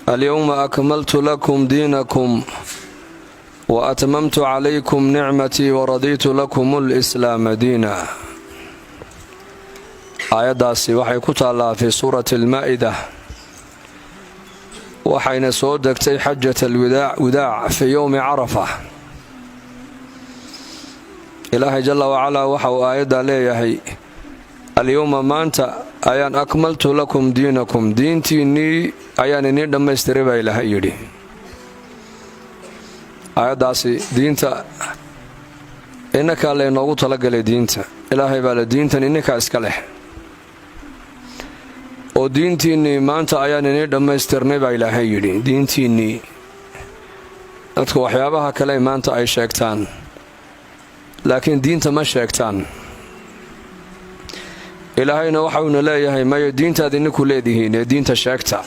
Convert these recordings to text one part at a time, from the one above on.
Alyowma akmaltu lakum diinakum wa atmamtu calaykum nicmatii waradiitu lakum alislaama diina. Aayaddaasi waxay ku taallaa fii suurati almaa'ida, waxayna soo degtay xajat alwadaac fii yowmi Carafa. Ilaahay jalla wacalaa waxa uu aayaddaa leeyahay: "Alyowma, maanta ayaan, akmaltu lakum diinakum, diintiinnii ayaan iniin dhammaystiray," baa Ilaahay yidhi. Aayaddaasi diinta innakaa laynoogu talagalay. Diinta Ilaahay baa le, diintan inninkaa iska leh oo diintiinnii maanta ayaan iniin dhammaystirnay, baa Ilaahay yidhi. Diintiinnii, dadku waxyaabaha kale maanta ay sheegtaan, laakiin diinta ma sheegtaan. Ilaahayna waxauna leeyahay: mayo, diintaad ininku leedihiin ee diinta sheegta.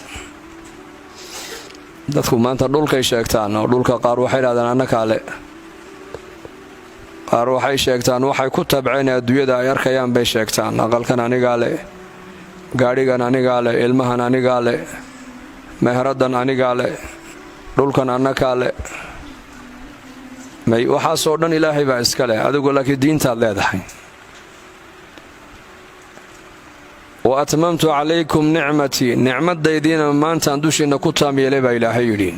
Dadku maanta dhulkay sheegtaan, oo dhulka qaar waxay idhahdaan annakaa le, qaar waxay sheegtaan waxay ku tabceen adduunyada ay arkayaan bay sheegtaan: aqalkan anigaa le, gaadhigan anigaa le, ilmahan anigaa le, meheraddan anigaa le, dhulkan annakaa le. May, waxaasoo dhan Ilaahay baa iska leh, adigu laakiin diintaad leedahay. "Wa atmamtu calaykum nicmatii," nicmadaydiina maantaan dushiinna ku taam yeelay, baa Ilaahay yidhi.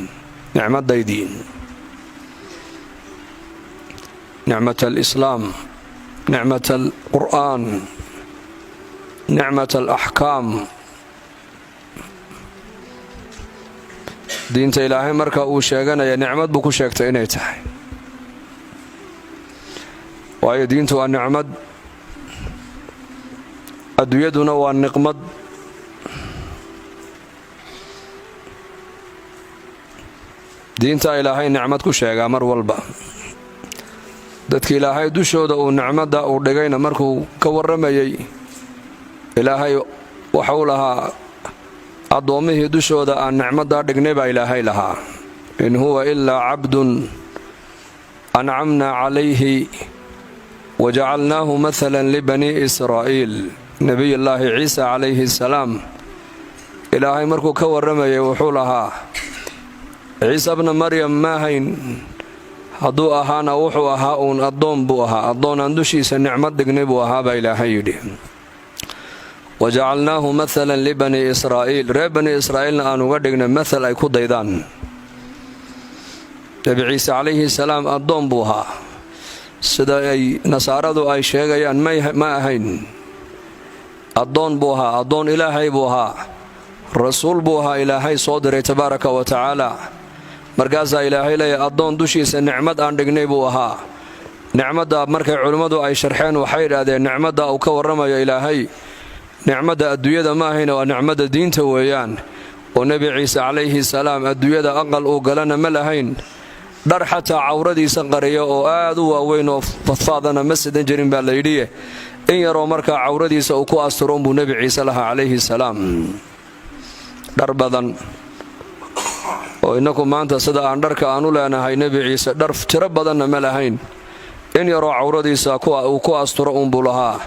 Nicmadaydii, nicmat alislaam, nicmat alqur'aan, nicmat alaxkaam. Diinta Ilaahay marka uu sheeganaya, nicmad buu ku sheegtay inay tahay, waayo diintu waa nicmad, adduunyaduna waa niqmad. Diinta Ilaahay nicmad ku sheegaa mar walba. Dadka Ilaahay dushooda uu nicmadda uu dhigayna markuu ka warramayay, Ilaahay waxau lahaa: addoommihii dushooda aan nicmaddaa dhignay, baa Ilaahay lahaa, "In huwa ilaa cabdun ancamnaa calayhi wajacalnaahu mahalan libanii Israa'iil." Nebiyullaahi Ciisa calayhi salaam Ilaahay markuu ka warramayay, wuxuu lahaa: Ciise bna Maryam ma ahayn, hadduu ahaana wuxuu ahaa uun addoon buu ahaa, addoon aan dushiisa nicmad dhignay buu ahaa, baa Ilaahay yidhi. "Wajacalnaahu mahalan libanii Israa'iil," reer Bani Israa'iilna aan uga dhignay mahal ay ku daydaan. Nebi Ciise calayhi salaam addoon buu ahaa, sida ay Nasaaradu ay sheegayaan ma ahayn. Addoon buu ahaa, addoon Ilaahay buu ahaa, rasuul buu ahaa Ilaahay soo diray tabaaraka wa tacaala. Markaasaa Ilaahay leeyahy: addoon dushiisa nicmad aan dhignay buu ahaa. Nicmadda markay culimmadu ay sharxeen, waxay idhaahdeen nicmadda uu ka warramayo Ilaahay nicmadda adduunyada ma ahayna, waa nicmadda diinta weeyaan. Oo Nebi Ciise calayhi salaam adduunyada aqal uu galana ma lahayn, dhar xataa cawradiisa qariya oo aad u waaweyn oo fadfaadana ma sidan jirin, baa la yidhiye. In yaroo markaa cawradiisa uu ku asturoon buu Nebi Ciise lahaa calayhi salaam. Dhar badan oo innaku maanta sida aan dharka aan u leenahay, Nebi Ciise dhar tiro badanna ma lahayn, in yaroo cawradiisa uu ku asturo uunbuu lahaa.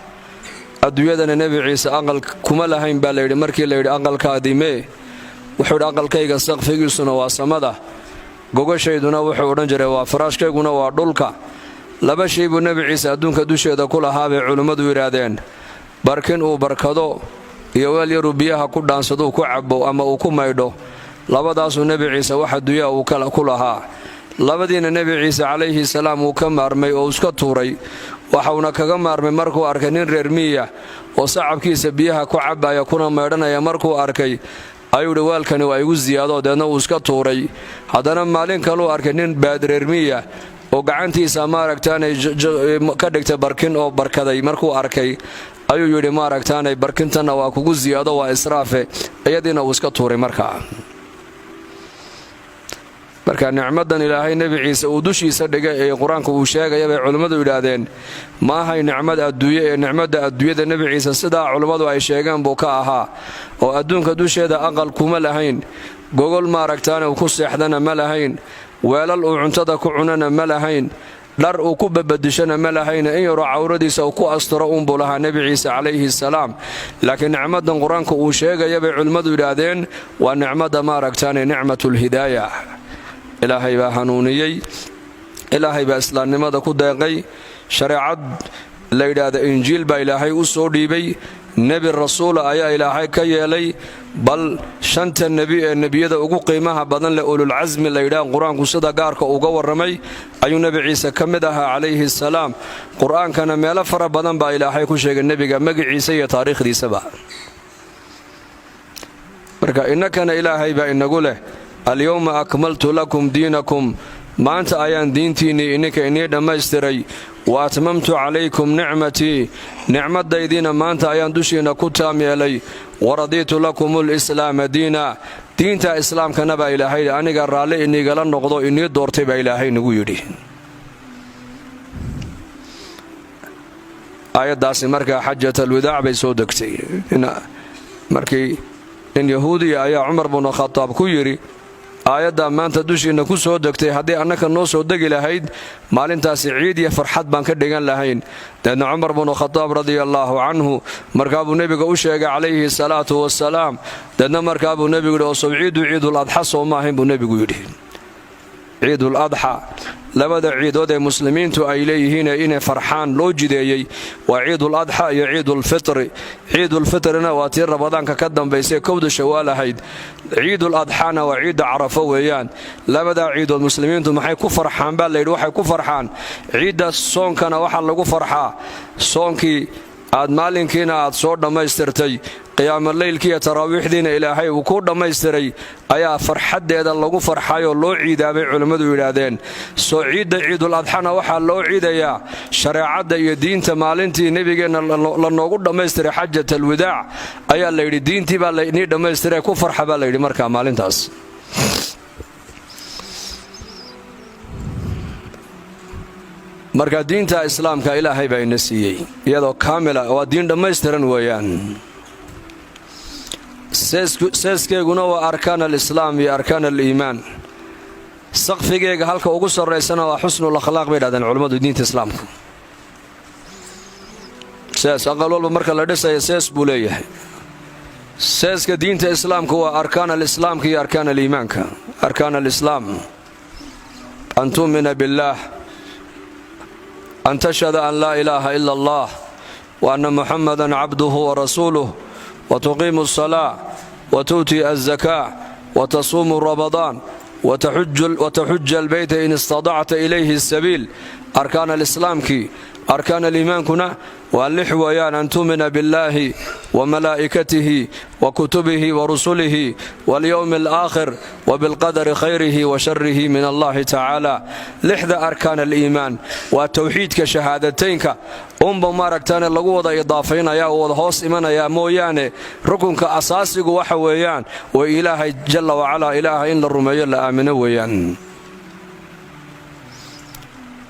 Adduunyadana Nebi Ciise aqal kuma lahayn, baa layidhi. Markii layidhi "Aqalkaadii mee?", wuxuu yidhi: "Aqalkayga saqfigiisuna waa samada, gogashayduna," wuxuu odhan jiray, "waa faraashkayguna waa dhulka." Laba shay buu Nebi Ciise adduunka dusheeda ku lahaa, bay culimmadu yidhaahdeen: barkin uu barkado iyo weel yaruu biyaha ku dhaansaduu ku cabbo ama uu ku maydho. Labadaasuu Nebi Ciise wax adduunyaha uu ku lahaa. Labadiina Nebi Ciise calayhi salaam uu ka maarmay oo iska tuuray. Waxauna kaga maarmay markuu arkay nin reer miya oo sacabkiisa biyaha ku cabbaya kuna maydhanaya. Markuu arkay ayuu idhi: "Weelkani waa igu siyaado." Deedna uu iska tuuray. Haddana maalin kaluu arkay nin baadreer miya oo gacantiisa maaragtaanay ka dhigtay barkin oo barkaday. Markuu arkay ayuu yidhi: "Maaragtaanay barkintanna waa kugu siyaado, waa israafe." Iyadiina uu iska tuuray. Marka nicmadan Ilaahay Nebi Ciise uu dushiisa dhigay ee Qur-aanku uu sheegaya, bay culimmadu yidhaahdeen, ma ahay nicmad adduunye ee nicmadda adduunyada Nebi Ciise sidaa culimmadu ay sheegeen buu ka ahaa, oo adduunka dusheeda aqal kuma lahayn, gogol maaragtaana uu ku seexdana ma lahayn, weelal uu cuntada ku cunana ma lahayn. Dhar uu ku babadishana ma lahayna, in yaroo cawradiisa uu ku asturo uunbuu lahaa Nebi Ciise calayhi salaam. Laakiin nicmadan Qur-aanka uu sheegaya bay culimmadu yidhaahdeen waa nicmadda maaragtaane nicmatulhidaaya. Ilaahay baa hanuuniyey, Ilaahay baa islaamnimada ku deeqay, shareecad la yidhaahda Injiil baa Ilaahay u soo dhiibay, nebi rasuula ayaa Ilaahay ka yeelay. Bal shanta nebi ee nebiyada ugu qiimaha badan leh, ululcasmi la yidhaah, Qur-aanku sida gaarka uga warramay, ayuu Nebi Ciise ka mid ahaa calayhi salaam. Qur-aankana meelo fara badan baa Ilaahay ku sheegay nebiga magiciisa iyo taariikhdiisaba. Marka innakana Ilaahay baa inagu leh: "Alyowma akmaltu lakum diinakum", maanta ayaan diintiinnii ininka inii dhammaystiray, "wa atmamtu calaykum nicmatii", nicmadaydiina maanta ayaan dushiinna ku taam yeelay, "waradiitu lakum lislaama diina", diinta islaamkana baa Ilaahay aniga raalli iniigala noqdo, inii doortay baa Ilaahay nagu yidhi. Aayaddaasi markaa xajat alwidaac bay soo degtay. Markii nin Yahuudiya ayaa Cumar bnu Khataab ku yidhi: "Aayaddaa maanta dushiinna ku soo degtay, haddii annaka noo soo degi lahayd, maalintaasi ciid iyo farxad baan ka dhigan lahayn." Deedna Cumar bnu Khataab radia allaahu canhu markaabuu nebiga u sheegay calayhi salaatu wasalaam. Deedna markaabuu nebigu yidhi: "Osob ciiddu ciidul adxa soo ma ahayn?" buu nebigu yidhi. Ciidul adxa, labada ciidood ee muslimiintu ay leeyihiin inay farxaan loo jideeyey, waa Ciidul Adxa iyo Ciidulfitri. Ciidulfitrina waa tii Ramadaanka ka dambaysay, 1da Shawaal ahayd. Ciidul Adxana waa ciidda Carafo weeyaan. Labadaa ciidood muslimiintu maxay ku farxaan baa layidhi? Waxay ku farxaan ciidda soonkana, waxaa lagu farxaa soonkii aad maalinkiina aad soo dhammaystirtay, qiyaamolaylkii iyo taraawiixdiina Ilaahay uu ku dhammaystiray, ayaa farxaddeeda lagu farxayoo loo ciidaabay culimmadu yidhaahdeen. Soo ciidda Ciidul Adxana waxaa loo ciidayaa shareecadda iyo diinta maalintii nebigeenna la noogu dhammaystiray xajat alwidaac ayaa layidhi, diintii baa lainii dhammaystiray, ku farxa baa layidhi markaa maalintaas. Marka diinta islaamka Ilaahay baa ina siiyey iyadoo kaamila, waa diin dhammaystiran weeyaan. Seeskeeguna waa arkaan alislaam iyo arkaan aliimaan. Saqfigeega halka ugu sarraysana waa xusnul akhlaaq bay dhahdeen culammadu diinta islaamku. Sees aqal walba marka la dhisaya sees buu leeyahay. Seeska diinta islaamku waa arkaan alislaamka iyo arkaan aliimaanka. Arkaan alislaam: an tu'mina billaah, an tashhada an laa ilaaha ila allah wa anna muxamadan cabduhu warasuuluh, wa tuqiimu asalaa, wa tu'ti alzakaa, wa tasuumu ramadaan, wa taxuja albeyta in istadacta ilayhi sabiil. Arkaan alislaamkii. Arkaan aliimaankuna waa lix weeyaan: an tu'mina billaahi wa malaa'ikatihi wa kutubihi wa rusulihi walyowmi alaakhir wa bilqadari khayrihi wa sharihi min allahi tacaala. Lixda arkaan aliimaan waa towxiidka, shahaadateynka unba maaragtaane lagu wada idaafaynaya oo wada hoos imanaya mooyaane, rukunka asaasigu waxa weeyaan way Ilaahay jalla wacalaa, Ilaahay in la rumeeyo, la aamino weeyaan.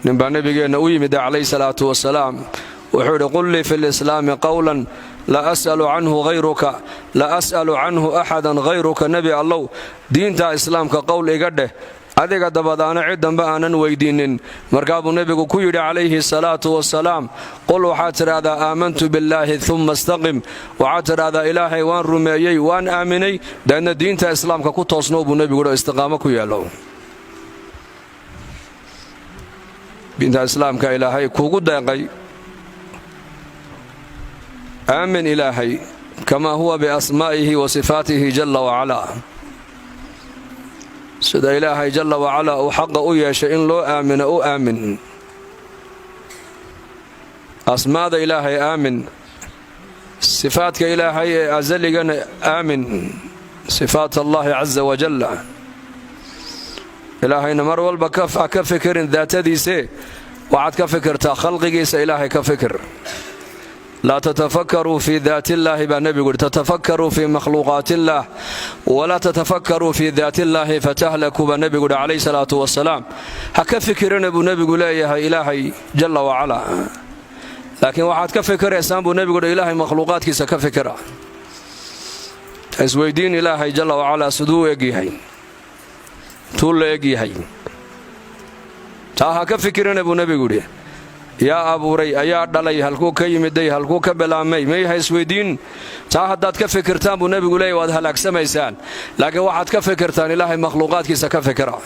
Ninbaa nabigeenna u yimid calayhi salaatu wasalaam, wuxuu idhi: "Qul lii fi lislaami qowlan laa as'alu canhu hayruka, laa as'alu canhu axadan hayruka." Nebi Allow, diinta islaamka qowl iga dheh, adiga dabadaana cid dambe aanan weydiinnin. Markaa buu nebigu ku yidhi calayhi salaatu wasalaam: "Qul", waxaad tidhaahdaa, "aamantu billaahi uma istaqim." Waxaad tidhaahdaa: "Ilaahay waan rumeeyey, waan aaminay, deedna diinta islaamka ku toosnow," buu nebigu yidhi, oo istiqaamo ku yeelo. Diinta islaamka Ilaahay kuugu deeqay, aamin Ilaahay kamaa huwa biasmaa'ihi wa sifaatihi jalla wacalaa, sida Ilaahay jalla wacalaa uu xaqa u yeeshay in loo aamino u aamin. Asmaada Ilaahay aamin, sifaadka Ilaahay ee asaligana aamin, sifaat allaahi casa wajalla. Ilaahayna mar walba ha ka fikirin daatadiisee, waxaad ka fikirtaa khalqigiisa. Ilaahay ka fikir. "Laa tatafakkaruu fii daat illaahi," baa nebigu yidhi, "tatafakkaruu fii makhluuqaat illaah, walaa tatafakkaruu fii daat illaahi fatahlakuu," baa nebigu yidhi calayhi salaatu wasalaam. Ha ka fikirina, buu nebigu leeyahay, Ilaahay jalla wacalaa, laakiin waxaad ka fikiraysaan, buu nebigu yidhi, Ilaahay makhluuqaadkiisa ka fikira. Isweydiin Ilaahay jalla wacalaa siduu u egyahay, tuu la egyahay. Taa ha ka fikirina, buu nebigu yidhi. Yaa abuuray, ayaa dhalay, halkuu ka yimiday, halkuu ka bilaabmay, may ha isweydiin. Taa haddaad ka fikirtaan, buu nebigu leeyay, waad halaagsamaysaan. Laakiin waxaad ka fikirtaan Ilaahay makhluuqaadkiisa ka fikira,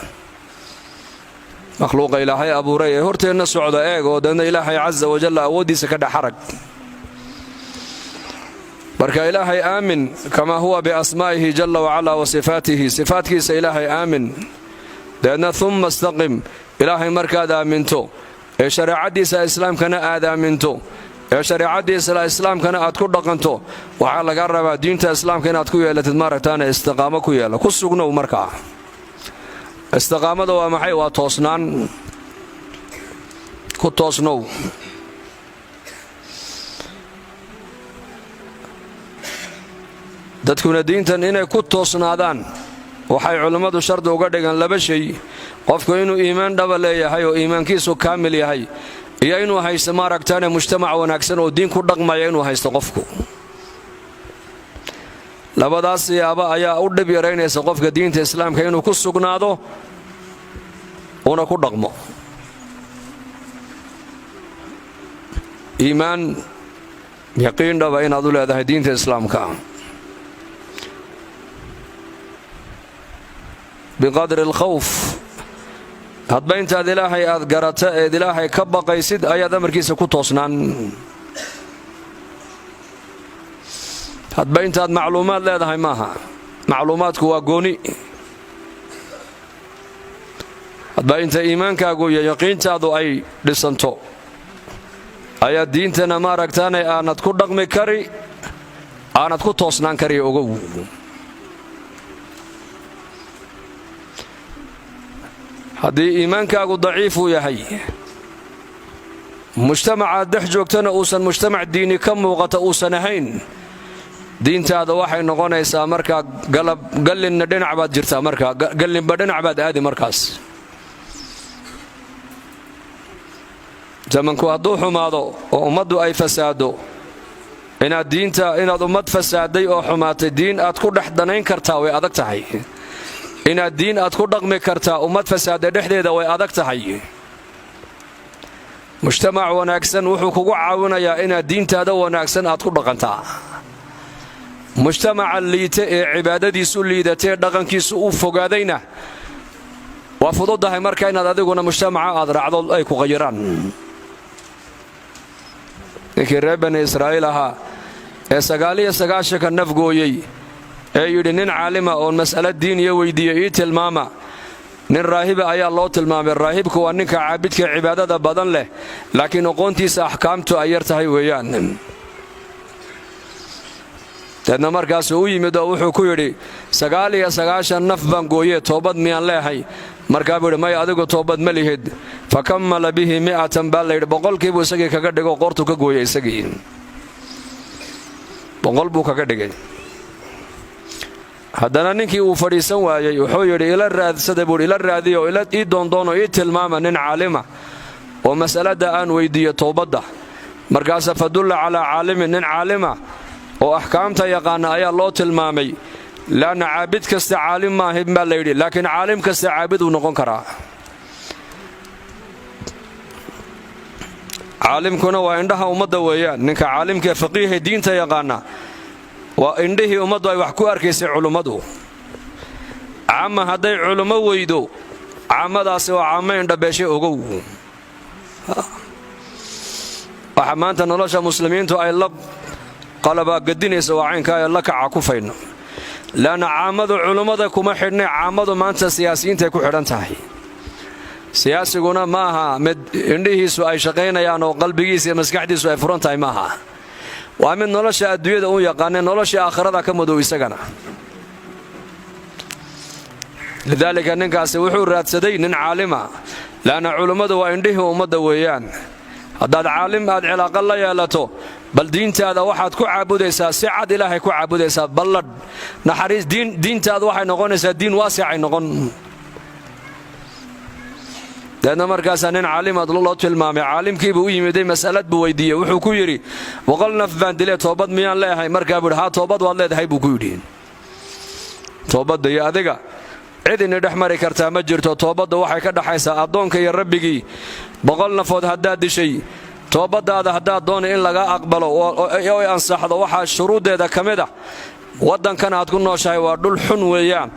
makhluuqa Ilaahay abuuray ee horteenna socda eeg, oo deedna Ilaahay casa wajalla awooddiisa ka dhex arag. Marka Ilaahay aamin kamaa huwa biasmaa'ihi jalla wacalaa wa sifaatihi, sifaatkiisa Ilaahay aamin. Deedna umma istaqim. Ilaahay markaad aaminto ee shareecaddiisa islaamkana aad aaminto, ee shareecaddiisa islaamkana aad ku dhaqanto, waxaa laga rabaa diinta islaamka inaad ku yeelatid, maaragtaana, istiqaamo ku yeela, ku sugnow. Markaa istiqaamada waa maxay? Waa toosnaan, ku toosnow. Dadkuna diintan inay ku toosnaadaan waxay culimmadu shardi uga dhigaan laba shay: qofku inuu iimaan dhaba leeyahay oo iimaankiisu kaamil yahay, iyo inuu haysto, maaragtaane, mujtamac wanaagsan oo diin ku dhaqmaya inuu haysto qofku. Labadaas siyaabo ayaa u dhib yaraynaysa qofka diinta islaamka inuu ku sugnaado una ku dhaqmo. Iimaan yaqiin dhaba inaad u leedahay diinta islaamka biqadri alkhawf, hadba intaad Ilaahay aad garata eed Ilaahay ka baqaysid ayaad amarkiisa ku toosnaan. Hadba intaad macluumaad leedahay maaha, macluumaadku waa gooni. Hadba inta iimaankaagu iyo yaqiintaadu ay dhisanto ayaa diintana, maaragtaanay, aanad ku dhaqmi kari, aanad ku toosnaan kari, ogow. Haddii iimaankaagu daciifuu yahay, mujtamacaad dhex joogtana uusan mujtamac diini ka muuqata uusan ahayn, diintaada waxay noqonaysaa markaa galab gallinna dhinac baad jirtaa, markaa gallinba dhinac baad aadi. Markaas zamanku hadduu xumaado oo ummaddu ay fasaado, inaad diinta, inaad ummad fasaaday oo xumaatay diin aad ku dhex danayn kartaa way adag tahay. Inaad diin aad ku dhaqmi kartaa ummad fasaada dhexdeeda way adag tahay. Mujtamac wanaagsan wuxuu kugu caawinayaa inaad diintaada wanaagsan aad ku dhaqantaa. Mujtamaca liita ee cibaadadiisu liidatee dhaqankiisu u fogaadayna waa fududahay marka inaad adiguna mujtamaca aad raacdo ay ku qayiraan. Ninkii reer Bani Israa'iil ahaa ee 99-ka nafgooyey ee yidhi nin caalima oon mas'alo diiniya weydiiya ii tilmaama, nin raahiba ayaa loo tilmaamay. Raahibku waa ninka caabidka cibaadada badan leh, laakiin aqoontiisa axkaamtu ay yar tahay weeyaan. Deedna markaasuu u yimid oo wuxuu ku yidhi, 99 naf baan gooye, toobad miyaan leehay? Markaa buu yidhi, may, adigu toobad ma lihid. Fa kammala bihi mi'atan baa layidhi, 100kiibuu isagii kaga dhigo, qoortuu ka gooyey isagii, 100 buu kaga dhigay. Haddana ninkii uu fadhiisan waayey, wuxuu yidhi, ila raadsada buuhi, ila raadiyo, ila ii doondoono, ii tilmaama nin caalima oo mas'alada aan weydiiyo toobadda. Markaasa fadulla calaa caalimin, nin caalima oo axkaamta yaqaana ayaa loo tilmaamay. Laanna caabid kasta caalim maahin baa layidhi, laakiin caalim kasta caabid uu noqon karaa. Caalimkuna waa indhaha ummadda weeyaan. Ninka caalimkaee faqiihe diinta yaqaana waa indhihii ummaddu ay wax ku arkaysay. Culummadu caama hadday culummo weydo, caamadaasi waa caamo indhabeeshay, ogow. Waxa maanta nolosha muslimiintu ay la qalabaagadinaysa waa caynkaa ee la kaca kufayno, leanna caamadu culummada kuma xidhnay. Caamadu maanta siyaasiyiintay ku xidhan tahay. Siyaasiguna ma aha mid indhihiisu ay shaqaynayaan oo qalbigiisa iyo maskaxdiisu ay furan tahay, maaha. Waa mid nolosha adduunyada u yaqaanee nolosha aakhirada ka madow isagana. Lidaalika ninkaasi wuxuu raadsaday nin caalima, leanna culummadu waa indhihii ummadda weeyaan. Haddaad caalim aad cilaaqo la yeelato, bal diintaada waxaad ku caabudaysaa si cad, Ilaahay ku caabudaysaa balladh naxariis. Diintaadu waxay noqonaysaa diin waasicay noqon. Deedna markaasaa nin caalimaad loo tilmaamay. Caalimkiibuu u yimiday, masalad buu weydiiyey. Wuxuu ku yidhi, 100 naf baan dilee, toobad miyaan leeyahay? Markaa buu yidhi, haa, toobad waad leedahay, buu ku yidhi. Toobadda iyo adiga Cid ini dhex mari kartaa ma jirto. Toobadda waxay ka dhaxaysaa addoonka iyo rabbigii. 100 nafood haddaad dishay, toobaddaada haddaad doonay in laga aqbalo oo ansaxdo, waxaa shuruuddeeda ka mid ah waddankan aad ku nooshahay waa dhul xun weeyaan,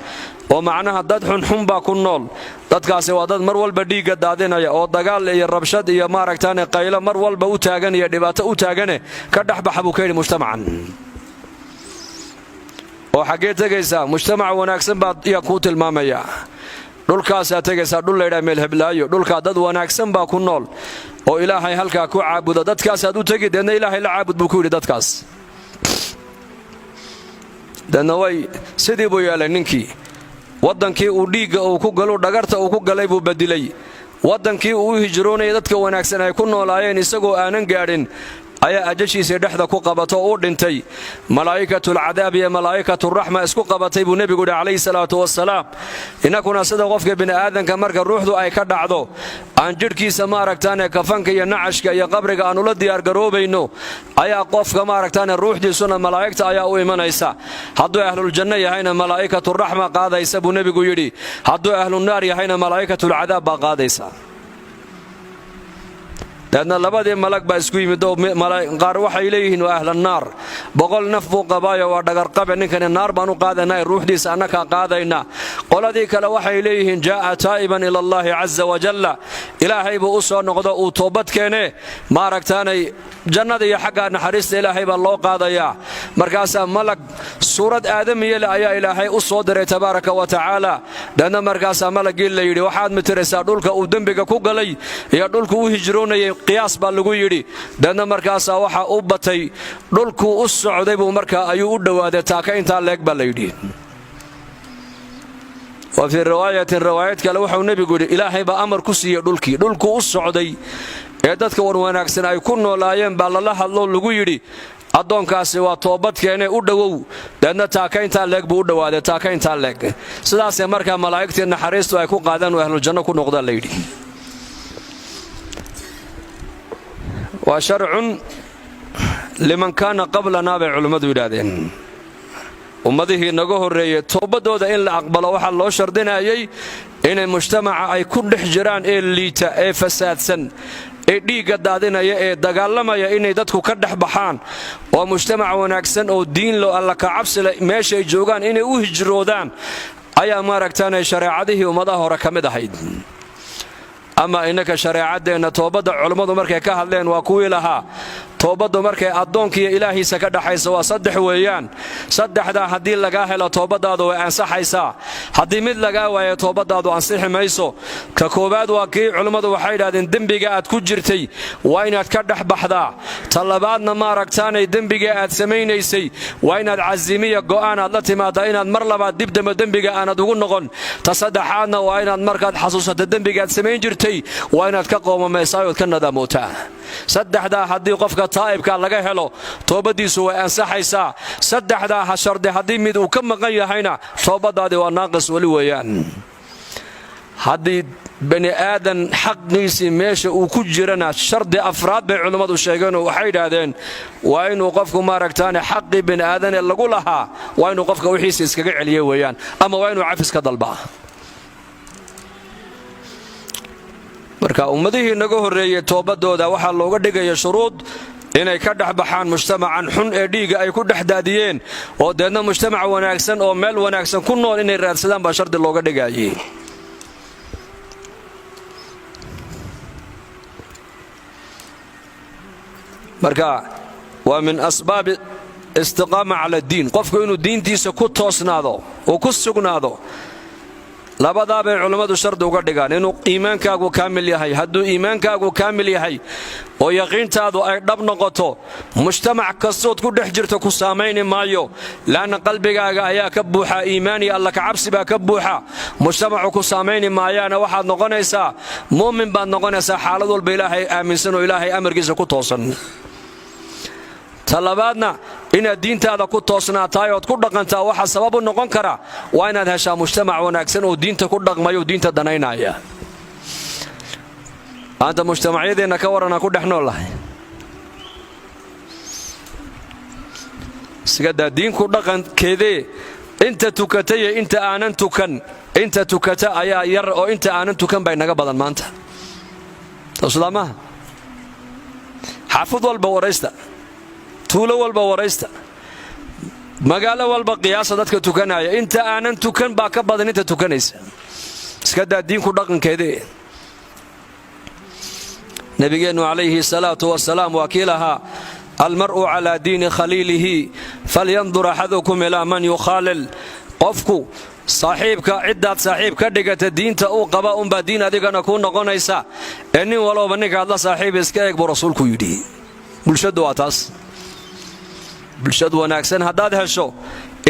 oo macnaha dad xunxun baa ku nool. Dadkaasi waa dad mar walba dhiigga daadinaya oo dagaal iyo rabshad iyo maaragtaane qaylo mar walba u taagan iyo dhibaato u taagane. Ka dhexbaxa, buu ka yidhi, mujtamacan. Oo xaggee tegaysaa? Mujtamac wanaagsan baa yaa kuu tilmaamayaa. Dhulkaasaa tegaysaa, dhul laydhaha meel heblaayo. Dhulkaa dad wanaagsan baa ku nool oo Ilaahay halkaa ku caabuda. Dadkaasaad u tegi, deedna Ilaahay la caabud, buu ku yidhi dadkaas. Deedna way sidii buu yeelay ninkii. Waddankii uu dhiigga uu ku galu, dhagarta uu ku galay buu bedilay. Waddankii uu u hijroonaya dadka wanaagsan ay ku noolaayeen isagoo aanan gaadhin ayaa ajashiisii dhexda ku qabato oo u dhintay. Malaa'ikatulcadaab iyo malaa'ikaturaxma isku qabatay, buu nebigu yidhi calayhi salaatu wasalaam. Innakuna sida qofka bini'aadanka marka ruuxdu ay ka dhacdo aan jidhkiisa maaragtaane kafanka iyo nacashka iyo qabriga aan ula diyaargaroobayno, ayaa qofka maaragtaane ruuxdiisuna malaa'igta ayaa u imanaysa. Hadduu ahluljanno yahayna malaa'ikaturaxma qaadaysa, buu nebigu yidhi. Hadduu ahlunaar yahayna malaa'ikatulcadaab baa qaadaysa. Deedna labadii malag baa isku yimid oo qaar waxay leeyihiin waa ahlannaar, 100 naf buu qabaayo, waa dhagarqabe ninkani, naar baan u qaadanaa, ruuxdiisa annakaa qaadaynaa. Qoladii kale waxay leeyihiin jaa'a taa'iban ila allaahi casa wajalla, Ilaahay buu u soo noqdo, uu toobad keenee, maaragtaanay jannada iyo xagga naxariista Ilaahay baa loo qaadayaa. Markaasaa malag suurad aadamiye leh ayaa Ilaahay u soo diray tabaaraka wa tacaala. Deedna markaasaa malaggii la yidhi, waxaad mitiraysaa dhulka uu dembiga ku galay iyo dhulku u hijroonayay, qiyaas baa lagu yidhi. Deedna markaasaa waxa u batay dhulkuu u socday buu markaa ayuu u dhowaaday taaka intaa leeg, baa la yidhi. Wa fii riwaayatin, riwaayad kale, wuxuu nebigu yidhi Ilaahay baa amar ku siiyey dhulkii. Dhulkuu u socday ee dadka warwanaagsan ay ku noolaayeen baa lala hadloo lagu yidhi, addoonkaasi waa toobadkeenee, u dhowow. Deedna taakayntaa leeg buu u dhowaaday, taakayntaa leeg. Sidaasee markaa malaa'igtii naxariistu ay ku qaadeen oo ahluljanno ku noqdaan, la yidhi. Waa sharcun liman kaana qablanaa, bay culimmadu yidhaahdeen. Ummadihii naga horreeyey towbaddooda in la aqbalo waxaa loo shardinayay inay mujtamaca ay ku dhex jiraan ee liita ee fasaadsan ee dhiigga daadinaya ee dagaalamaya inay dadku ka dhex baxaan oo mujtamac wanaagsan oo diinlo alla kacabsile meeshay joogaan inay u hijroodaan ayaa maaragtaanay shareecadihii ummadaha hore ka mid ahayd. Ama innaka shareecaddeenna toobadda culummadu markay ka hadleen waa kuwii lahaa, toobaddu markay addoonkiiyo Ilaahiisa ka dhaxaysa waa saddex weeyaan. Saddexdaa haddii lagaa helo toobaddaadu way ansaxaysaa, haddii mid lagaa waayo toobaddaadu ansixi mayso. Ka koowaad waa kii culummadu waxay idhahdeen dembiga aad ku jirtay waa inaad ka dhex baxdaa. Ta labaadna maaragtaanay dembiga aad samaynaysay waa inaad casimiya go'aan aad la timaadaa inaad mar labaad dib dambe dembiga aanad ugu noqon. Ta saddexaadna waa inaad markaad xasuusata dembiga aad samayn jirtay waa inaad ka qoomamaysaa ood ka nadaamotaa. Saddexdaa haddii qofka taa'ibka laga helo toobaddiisu way ansaxaysaa. Saddexdaa ha shardi haddii mid uu ka maqan yahayna toobaddaadii waa naaqis weli weeyaan. Haddii bani aadan xaqiisii meesha uu ku jirana shardi afraad bay culimmadu sheegeenoo waxay yidhaahdeen waa inuu qofku maaragtaane xaqii bani aadanee lagu lahaa waa inuu qofka wixiisa iskaga celiyo weeyaan, ama waa inuu cafis ka dalbaa. Marka ummadihii naga horreeyey toobadooda waxaa looga dhigaya shuruud inay ka dhex baxaan mujtamacan xun ee dhiigga ay ku dhex daadiyeen oo deedna mujtamac wanaagsan oo meel wanaagsan ku nool inay raadsadaan baa shardi looga dhigayay. Marka waa min asbaabi istiqaama cala addiin, qofku inuu diintiisa ku toosnaado oo ku sugnaado. Labadaa bay culammadu shardi uga dhigaan, inuu iimaankaagu kaamil yahay. Hadduu iimaankaagu kaamil yahay oo yaqiintaadu ay dhab noqoto, mujtamac kastood ku dhex jirto ku saamayni maayo, laanna qalbigaaga ayaa ka buuxa iimaan iyo alla kacabsi baa ka buuxa. Mujtamacu ku saamayni maayaana, waxaad noqonaysaa muumin baad noqonaysaa, xaalad walba Ilaahay aaminsan oo Ilaahay amarkiisa ku toosan. Ta labaadna, inaad diintaada ku toosnaataay ood ku dhaqantaa waxaa sabab u noqon kara waa inaad heshaa mujtamac wanaagsan oo diinta ku dhaqmayo, diinta danaynaya. Maanta mujtamacyadeenna ka warranaa ku dhex noollahay? Sigadaa diinku dhaqankeedee inta tukataye inta aanan tukan Inta tukata ayaa yar oo inta aanan tukan bay naga badan maanta. Soo maaha? Xaafad walba waraysta, tuulo walba waraysta, magaalo walba qiyaasa dadka tukanaya. Inta aanan tukan baa ka badan inta tukanaysa. Iska daa diinku dhaqankeedee. Nabigeennu calayhi salaatu wasalaam waa kii lahaa: "Almar'u calaa diini khaliilihi, falyandur axadukum ilaa man yukhaalil." Qofku saaxiibka, ciddaad saaxiib ka dhigata, diinta uu qaba unbaa diin adigana kuu noqonaysa, ee nin walowba ninkaad la saaxiib iska eeg, buu Rasuulku yidhi. Bulshadu waa taas. Bulshad wanaagsan haddaad hesho,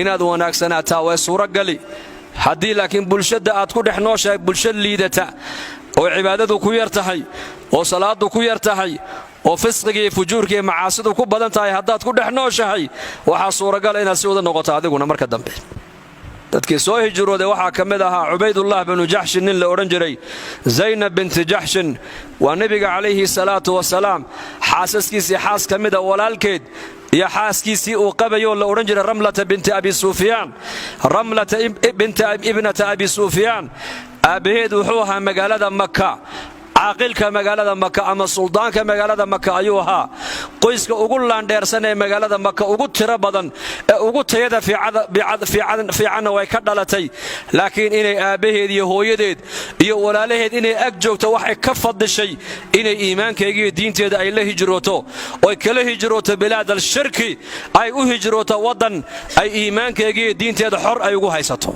inaad wanaagsanaataa way suuragali. Haddii laakiin bulshadda aad ku dhex nooshahay bulshad liidata oo cibaadadu ku yar tahay, oo salaadu ku yar tahay, oo fisqiga iyo fujuurka iyo macaasidu ku badan tahay haddaad ku dhex nooshahay, waxaa suuragala inaad si wada noqoto adiguna marka dambe. Dadkii soo hijrooday waxaa ka mid ahaa Cubaydullah binu Jaxshin, nin la odhan jiray. Zaynab binti Jaxshin waa nebiga calayhi salaatu wasalaam xaasaskiisii xaas ka mida walaalkeed iyo xaaskiisii uu qabayoo la odhan jiray Ramlata binti Abi Sufyaan, Ramlata binta ibnata Abi Sufyaan. Aabbaheed wuxuu ahaa magaalada Maka caaqilka magaalada Maka ama suldaanka magaalada Maka ayuu ahaa. Qoyska ugu laandheersan ee magaalada Maka ugu tiro badan ee ugu tayada fiicanna way ka dhalatay. Laakiin inay aabbaheed iyo hooyadeed iyo walaalaheed inay ag joogto waxay ka fadishay inay iimaankeega iyo diinteeda ay la hijrooto, oy kala hijrooto bilaad al-shirki, ay u hijrooto waddan ay iimaankeega iyo diinteeda xor ay ugu haysato.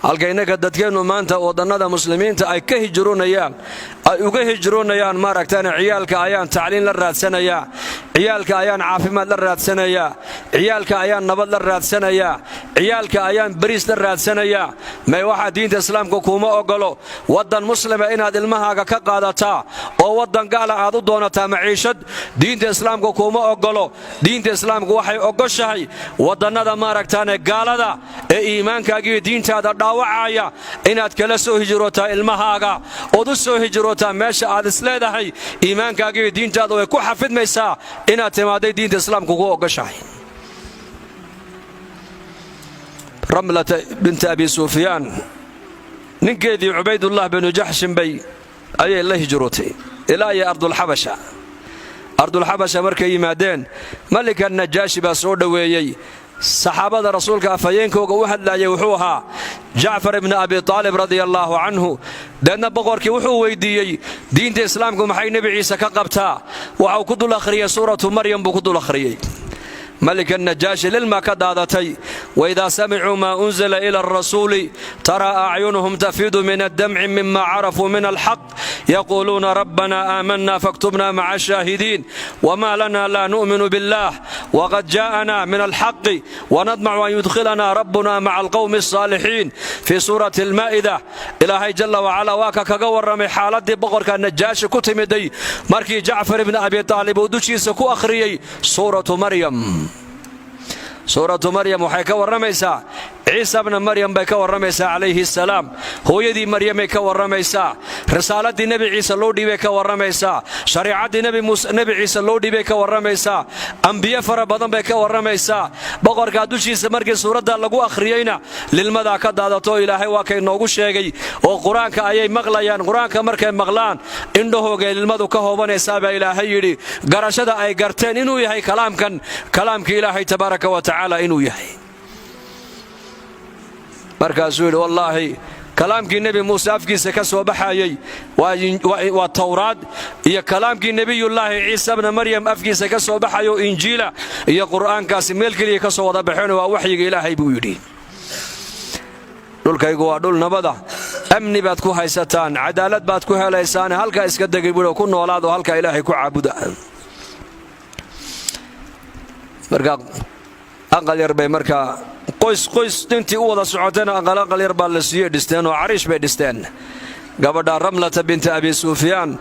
Halka innaka dadkeennu maanta waddannada muslimiinta ay ka hijroonayaan, ay uga hijroonayaan, maaragtaan, ciyaalka ayaan tacliin la raadsanayaa, ciyaalka ayaan caafimaad la raadsanayaa, ciyaalka ayaan nabad la raadsanayaa, ciyaalka ayaan bariis la raadsanayaa. May, waxaa diinta Islaamka kuuma ogolo waddan muslima inaad ilmahaaga ka qaadataa oo waddan gaala aad u doonataa maciishad. Diinta Islaamka kuuma ogolo. Diinta Islaamku waxay ogoshahay waddannada, maaragtaane, gaalada ee iimaankaaga iyo diintaada dhaawacaya inaad kala soo hijrootaa ilmahaaga, ood u soo hijrootaa meesha aad isleedahay iimaankaaga iyo diintaada way ku xafidmaysaa inaad timaaday. Diinta Islaamku ku ogoshahay. Ramlata binta Abi Sufyaan ninkeedii Cubaydullah binu Jaxshin bay ayay la hijrootay ilaa iyo Ardulxabasha. Ardulxabasha markay yimaadeen, Malika Najaashi baa soo dhoweeyey. Saxaabada Rasuulka afhayeenkooga u hadlaayay wuxuu ahaa Jacfar ibni Abi Aalib radia allaahu canhu. Deedna boqorkii wuxuu weydiiyey: "Diinta Islaamku maxay Nebi Ciise ka qabtaa?" Waxau ku dul akhriyey Suuratu Maryam buu ku dul akhriyey. Malika Najaashi lilma ka daadatay. "Waidaa samicuu maa unzila ila alrasuuli taraa acyunuhum tafiidu min addamci mima carafuu min alxaq, yaquuluuna rabbana aamanna faktubna maca ashaahidiin, wma lana laa nu'minu billah waqad jaa'ana min alxaqi, wanadmacu an yudkhilana rabbuna maca alqowmi alsaalixiin." Fii suurati almaa'ida Ilaahay jalla wacala waa ka kaga warramay xaaladii boqorka Najaashi ku timiday markii Jacfar ibni Abi Aalib uu dushiisa ku akhriyey Suuratu Maryam. Suuratu Maryam waxay ka warramaysaa Ciisa bna Maryam bay ka warramaysaa calayhi salaam. Hooyadii Maryamay ka warramaysaa. Risaaladii Nebi Ciise loo dhiibay ka warramaysaa. Shariicaddii Nebi Ciise loo dhiibay ka warramaysaa. Ambiye fara badan bay ka warramaysaa. Boqorkaa dushiisa markii suuradda lagu akhriyeyna lilmadaa ka daadato. Ilaahay waa kay noogu sheegay oo Qur-aanka ayay maqlayaan. Qur-aanka markay maqlaan, indhahoogay lilmadu ka hoobanaysaa, baa Ilaahay yidhi, garashada ay garteen inuu yahay kalaamkan kalaamkii Ilaahay tabaaraka wa tacaala inuu yahay. Markaasuu yidhi: "Wallaahi, kalaamkii Nebi Muuse afkiisa ka soo baxayey waa Towraad, iyo kalaamkii Nebiyullaahi Ciisa bna Maryam afkiisa ka soo baxayo Injiila, iyo Qur'aankaasi meel keliya ka soo wada baxeen, waa waxyiga Ilaahay," buu yidhi. "Dhulkaygu waa dhul nabada, amni baad ku haysataan, cadaalad baad ku helaysaan. Halkaa iska degay," buui, "ku noolaad oo halkaa Ilaahay ku caabuda." Marka aqal yar bay markaa qoys qoys intii u wada socotayna aqal aqal yar baa la siiyey, dhisteen oo cariish bay dhisteen. Gabadha Ramlata binta Abi Sufyaan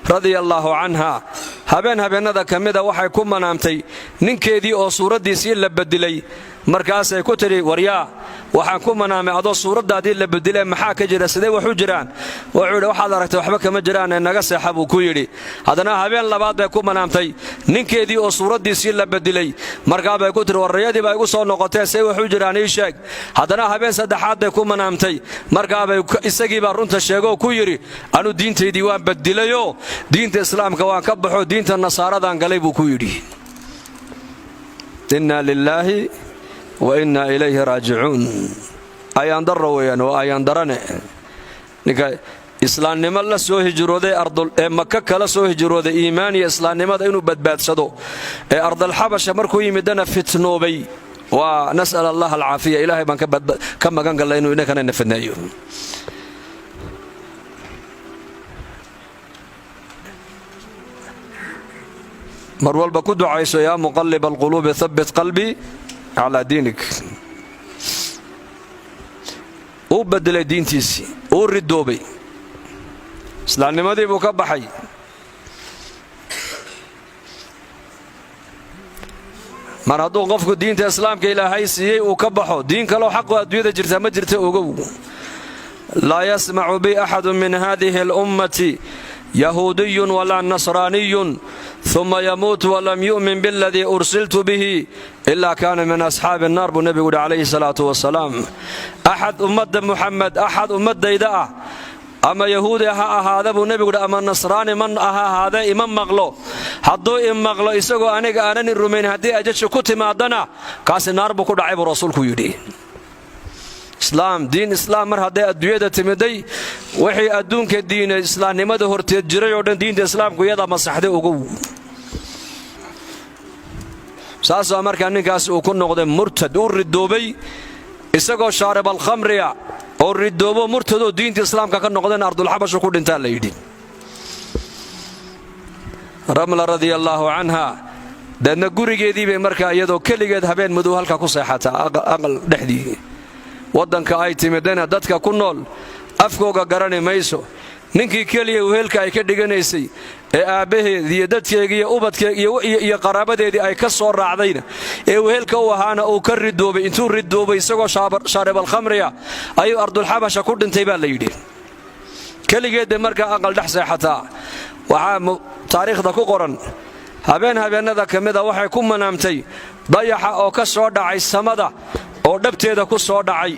radia allaahu canha habeen habeennada ka mida waxay ku manaamtay ninkeedii oo suuraddiisii la bedilay. Markaasay ku tidhi, waryaa, waxaan ku manaamay adoo suuraddaadii la bedile, maxaa ka jira? Sidee wax u jiraan? Wuxuu yidhi, waxaad aragtay waxba kama jiraan ee naga seexa, buu ku yidhi. Haddana habeen labaad bay ku manaamtay ninkeedii oo suuraddiisii la bedilay. Markaa bay ku tidhi, warrayadii baa igu soo noqotee, say wax u jiraan ii sheeg. Haddana habeen saddexaad bay ku manaamtay. Markaabay isagiibaa runta sheegoo ku yidhi, anu diintaydii waan bedilayoo diinta Islaamka waan ka baxo, diinta Nasaaradan galay, buu ku yidhi. Inna lilaahi wa inna ilayhi raajicuun. Ayaandarro weeyaan, waa ayaandarane. Ninka islaamnimo la soo hijrooday ee Maka kala soo hijrooday, iimaan iyo islaamnimada inuu badbaadsado, ee ardalxabasha markuu yimidana fitnoobay, waa nas'al Allah alcaafiya. Ilaahay baan ka magan gallay inuu inankana na fidneeyo. Mar walba ku ducayso, yaa muqallib alquluubi habbit qalbii calaa diinik. Uu bedelay diintiisii, uu ridoobay, islaamnimadii buu ka baxay. Mar hadduu qofku diinta Islaamka Ilaahay siiyey uu ka baxo, diin kaloo xaqu adduunyada jirtaa ma jirta, ogow. Laa yasmacu bi axadu min hadihi alummati yahuudiyun walaa nasraaniyun uma yamuutu walam yu'min biاladii ursiltu bihi ila kaana min asxaabi annaar, buu nebigu yidhi calayhi salaatu wasalaam. Axad ummadda Muxamed, axad ummaddayda ah, ama yahuudi ha ahaada, buu nebigu yidhi, ama nasraani man ha ahaadee, ima maqlo. Hadduu i maqlo isagoo aniga aanani rumayn, haddii ajashu ku timaadana, kaasi naar buu ku dhacay, buu rasuulku yidhi. Islaam, diin Islaam mar hadday adduunyada timiday, wixii adduunka diina islaamnimada horteed jiray oo dhan diinta Islaamku iyadaa masaxday, ogow. Saasoo markaa ninkaas uu ku noqday murtad, uu ridoobay isagoo shaarib alkhamriya oo ridoobo, murtadoo diinta Islaamka ka noqdeen, ardulxabashu ku dhintaa la yidhi. Ramla radia allaahu canha deedna gurigeedii bay markaa iyadoo keligeed habeen madow halkaa ku seexataa, aqal dhexdii. Waddanka ay timidana dadka ku nool afkooga garani mayso. Ninkii keliya wehelka ay ka dhiganaysay ee aabbaheed iyo dadkeegi iyo ubadkeeg iyo qaraabadeedii ay ka soo raacdayna ee wehelka u ahaana uu ka ridoobay. Intuu ridoobay isagoo shaaribalkhamriya ayuu ardulxabasha ku dhintay, baa la yidhi. Keligeed bay markaa aqal dhex seexataa. Waxaa taariikhda ku qoran, habeen habeennada ka mida waxay ku manaamtay dayaxa oo ka soo dhacay samada oo dhabteeda ku soo dhacay.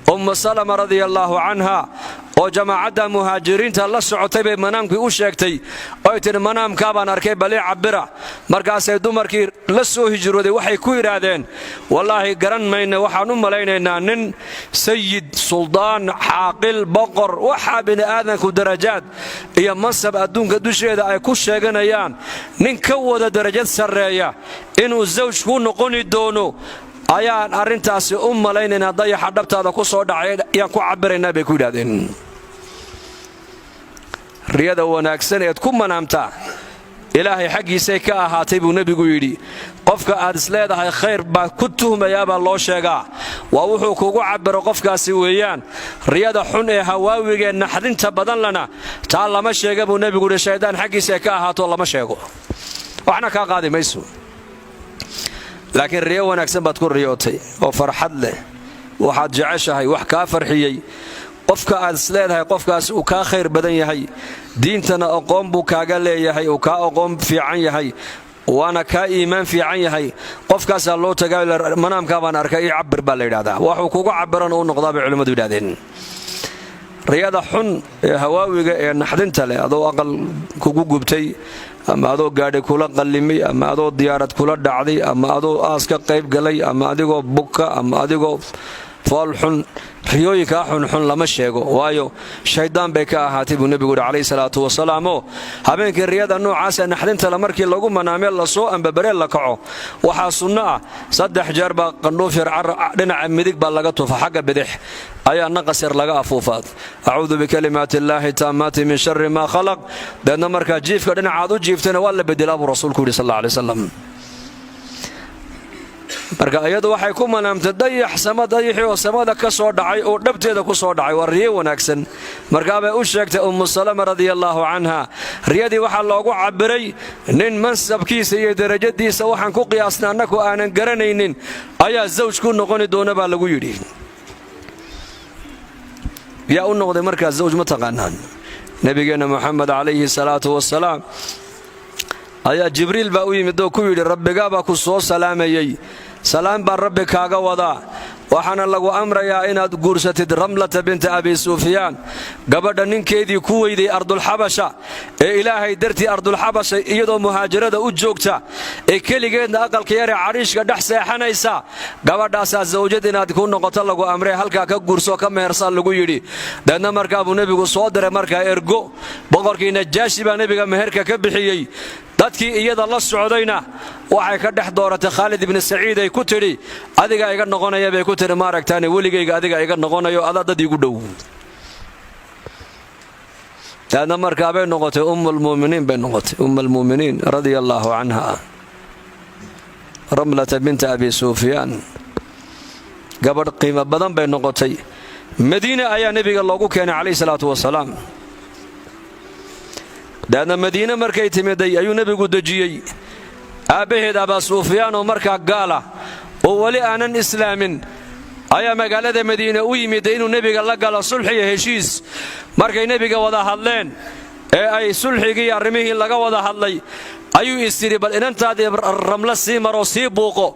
Ummu Salama radia allaahu canha oo jamaacadda muhaajiriinta la socotay bay manaamkii u sheegtay, oy tidhi, manaamkaa baan arkay, balii cabbira. Markaasay dumarkii la soo hijrooday waxay ku yidhaahdeen, wallaahi garan mayna, waxaan u malaynaynaa nin sayid, suldaan, xaaqil, boqor, waxaa bini'aadanku darajaad iyo mansab adduunka dusheeda ay ku sheeganayaan nin ka wada darajad sarreeya inuu zawj kuu noqoni doono ayaan arrintaasi u malaynaynaa, dayaxa dhabtaada ku soo dhacay ayaan ku cabbiraynaa, bay ku yidhahdeen. Riyada wanaagsan eed ku manaamtaa Ilaahay xaggiisay ka ahaatay, buu nebigu yidhi. Qofka aad isleedahay khayr baa ku tuhmayaabaa loo sheegaa, waa wuxuu kugu cabbiro qofkaasi weeyaan. Riyada xun ee hawaawigee naxdinta badan lana, taa lama sheega, buu nebigu yidhi. Shaydaan xaggiisay ka ahaato lama sheego, waxna kaa qaadi mayso. Laakiin riyo wanaagsan baad ku riyootay oo farxad leh, waxaad jeceshahay, wax kaa farxiyey, qofka aad isleedahay qofkaas uu kaa khayr badan yahay, diintana aqoon buu kaaga leeyahay, uu kaa aqoon fiican yahay, waana kaa iimaan fiican yahay, qofkaasaa loo tagaa, manaamkaa baan arkay, ii cabir, baa la yidhahdaa. Waxuu kugu cabiran uu noqdaa, bay culimmadu yidhahdeen. Riyada xun ee hawaawiga ee naxdinta leh, adoo aqal kugu gubtay, ama adoo gaadhi kula qallimay, ama adoo diyaarad kula dhacday, ama adoo aas ka qayb galay, ama adigoo buka, ama adigoo fool xun, riyooyinkaa xunxun lama sheego, waayo shaydaan bay ka ahaatay, buu nebigu yidhi calayhi salaatu wasalaam. Oo habeenkii riyada noocaasee naxdintale markii lagu manaamee lasoo ambabaree la kaco, waxaa sunno ah 3 jeer baa qandhuuf yar dhinaca midig baa laga tufa, xagga bidix ayaa naqas yar laga afuufaad, acuudu bikalimaati illaahi taammaati min shari maa khalaq. Deedna markaa jiifka dhinacaad u jiiftayna waa la bedelaa, buu rasuulku yidhi sal alla alay wasalam. Marka iyadu waxay ku manaamtay dayax sama dayaxii oo samada ka soo dhacay oo dhabteeda ku soo dhacay. Waa riyo wanaagsan. Markaabay u sheegtay Ummu Salama radia allaahu canha. Riyadii waxaa loogu cabbiray nin mansabkiisa iyo derajadiisa waxaan ku qiyaasnay annaku aanan garanaynin ayaa zawj ku noqoni doona baa lagu yidhi. Yaa u noqday markaa zawj? Ma taqaanaan? Nebigeenna Moxamed calayhi salaatu wasalaam ayaa Jibriil baa u yimid oo ku yidhi: "Rabbigaabaa ku soo salaamayey, salaam baa Rabbi kaaga wadaa, waxaana lagu amrayaa inaad guursatid Ramlata binta Abi Sufyaan, gabadha ninkeedii ku weyday Ardulxabasha ee Ilaahay dartii Ardulxabasha iyadoo muhaajirada u joogta ee keligeedna aqalka yaree cadhiishka dhex seexanaysa. Gabadhaasaa zawjad inaad ku noqoto lagu amray, halkaa ka guurso, ka mehersaa," lagu yidhi. Deedna markaa buu nebigu soo diray markaa ergo. Boqorkii Najaashi baa nebiga meherka ka bixiyey. Dadkii iyada la socdayna waxay ka dhex dooratay Khaalid ibni Saciid ay ku tidhi: "Adigaa iga noqonaya," bay ku tidhi, "maaragtaane weligayga adiga iga noqonayo, adaa dad iigu dhow." Daadna markaa bay noqotay ummulmuminiin bay noqotay, umm almu'miniin radia allaahu canha, Ramlata binta Abi Sufyaan. Gabadh qiimo badan bay noqotay. Madiine ayaa nebiga loogu keenay calayhi salaatu wasalaam. Daadna Madiine markay timiday ayuu nebigu dejiyey. Aabbaheed Abaa Sufyaan oo markaa gaala oo weli aanan islaamin ayaa magaalada Madiine u yimid inuu nebiga la galo sulxiyo heshiis. Markay nebiga wada hadleen ee ay sulxigii arrimihii laga wada hadlay, ayuu is yidhi: "Bal inantaadii Ramlo sii maroo sii buuqo."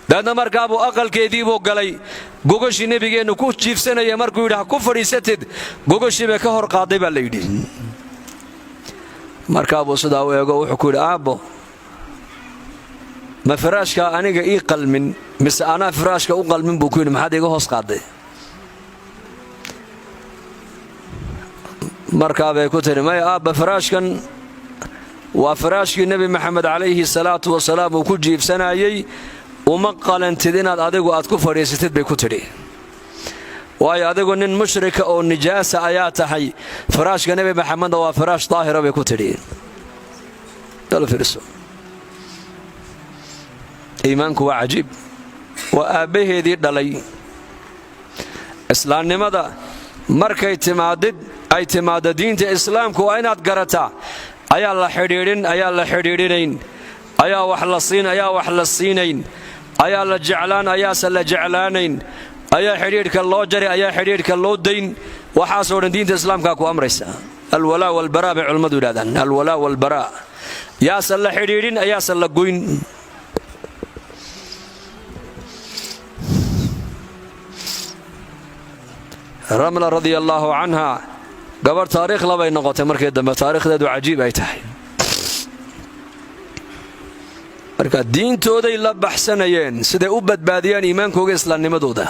Daadna markaabuu aqalkeediibuu galay. Gogoshii nebigeennu ku jiifsanaya markuu yidhi: "Ha ku fadhiisatid," gogoshii bay ka hor qaaday baa la yidhi. Markaabuu sidaa u eego, wuxuu ku yidhi: "Aabbo, ma firaashkaa aniga ii qalmin mise anaa firaashka u qalmin?" buu ku yidhi. "Maxaad iiga hoos qaaday?" Markaabay ku tidhi: "Maya aabba, firaashkan waa firaashkii Nebi Maxamed calayhi salaatu wasalaam uu ku jiibsanayey. Uma qalantid inaad adigu aad ku fadhiisatid," bay ku tidhi, "waayo adigu nin mushrika oo nijaasa ayaa tahay. Firaashka Nebi Maxamedna waa firaash daahira," bay ku tidhi. Iimaanku waa cajiib. Waa aabbaheedii dhalay. Islaamnimada markay timaadid, ay timaaddo diinta islaamku, waa inaad garataa ayaa la xidhiidhin, ayaa la xidhiidhinayn, ayaa wax la siin, ayaa wax la siinayn, ayaa la jeclaan, ayaase la jeclaanayn, ayaa xidhiidhka loo jari, ayaa xidhiidhka loo dayn. Waxaasoo dhan diinta islaamkaa ku amraysa. Alwalaa walbaraa bay culimmadu yidhahdaan. Alwalaa walbaraa, yaase la xidhiidhin, ayaase la goyn. Ramla radia allaahu canha gabadh taariikh labay noqotay markii dambe, taariikhdeedu cajiib ay tahay. Marka diintooday la baxsanayeen siday u badbaadiyaan iimaankooga, islaamnimadooda.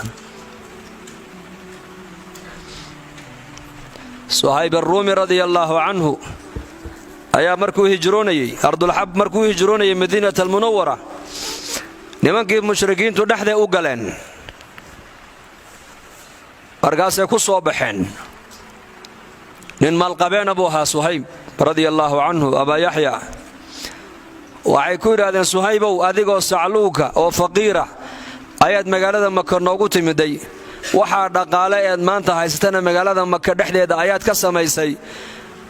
Suhayb aruumi radia allaahu canhu ayaa markuu hijroonayey ardulxab, markuu hijroonayay Madiinat almunawara, nimankii mushrikiintu dhexday u galeen, markaasay ku soo baxeen. Nin maalqabeena buu ahaa Suhayb radia allaahu canhu, Abaa Yaxya. Waxay ku yidhaahdeen: "Suhaybow, adigoo sacluuka oo faqiira ayaad magaalada Maka noogu timiday. Waxaa dhaqaale eed maanta haysatana magaalada Maka dhexdeeda ayaad ka samaysay.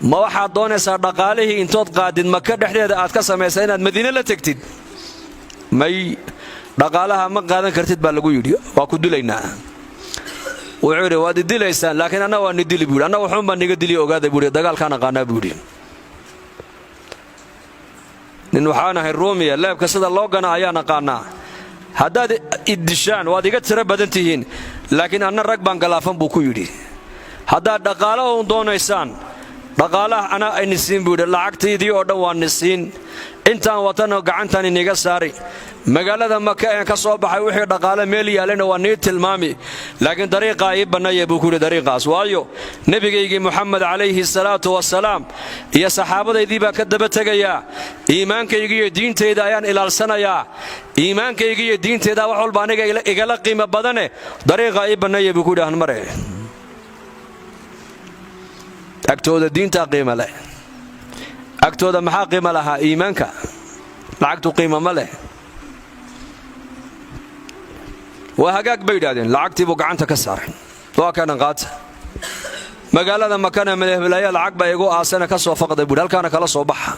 Ma waxaad doonaysaa dhaqaalihii intood qaadid Maka dhexdeeda aad ka samaysay inaad Madiine la tegtid? May, dhaqaalaha ma qaadan kartid," baa lagu yidhi, "waa ku dilaynaa." Wuxuu yidhi: "Waad idilaysaan, laakiin anna waa nidili," buu yidhi. "Anna waxuun baa niga diliya, ogaada," buu yidhi. "Dagaalkaan aqaanaa," buu yidhi. "Nin waxaan ahay Ruumiya, leebka sida loo gana ayaan aqaanaa. Haddaad iddishaan waad iga tiro badan tihiin, laakiin anna rag baan galaafan," buu ku yidhi. "Haddaad dhaqaalo uun doonaysaan, dhaqaalaha anaa ayni siin," buu yidhi. "Lacagtaydii oo dhan waa ni siin, intaan watana gacantaan iniga saari. Magaalada Maka een ka soo baxay wixii dhaqaale meel yaallayna waa nii tilmaami, laakiin dariiqaa ii bannaya," buu ku yidhi, "dariiqaas, waayo nebigaygii Muxamed calayhi salaatu wasalaam iyo saxaabadaydii baan ka daba tegayaa. Iimaankayga iyo diintayda ayaan ilaalsanayaa. Iimaankayga iyo diintayda wax walba aniga igala qiimo badane, dariiqaa ii bannaya," buu ku yidhi. Hanmare agtooda diintaa qiimo leh. Agtooda maxaa qiimo lahaa? Iimaanka. Lacagtu qiimo ma leh. Waa hagaag, bay yidhahdeen. Lacagtii buu gacanta ka saaray. Waa kanan, qaata. Magaalada Makana madaxwilaaye lacag baa igu aasana, ka soo faqday buuhi, halkaana kala soo baxa,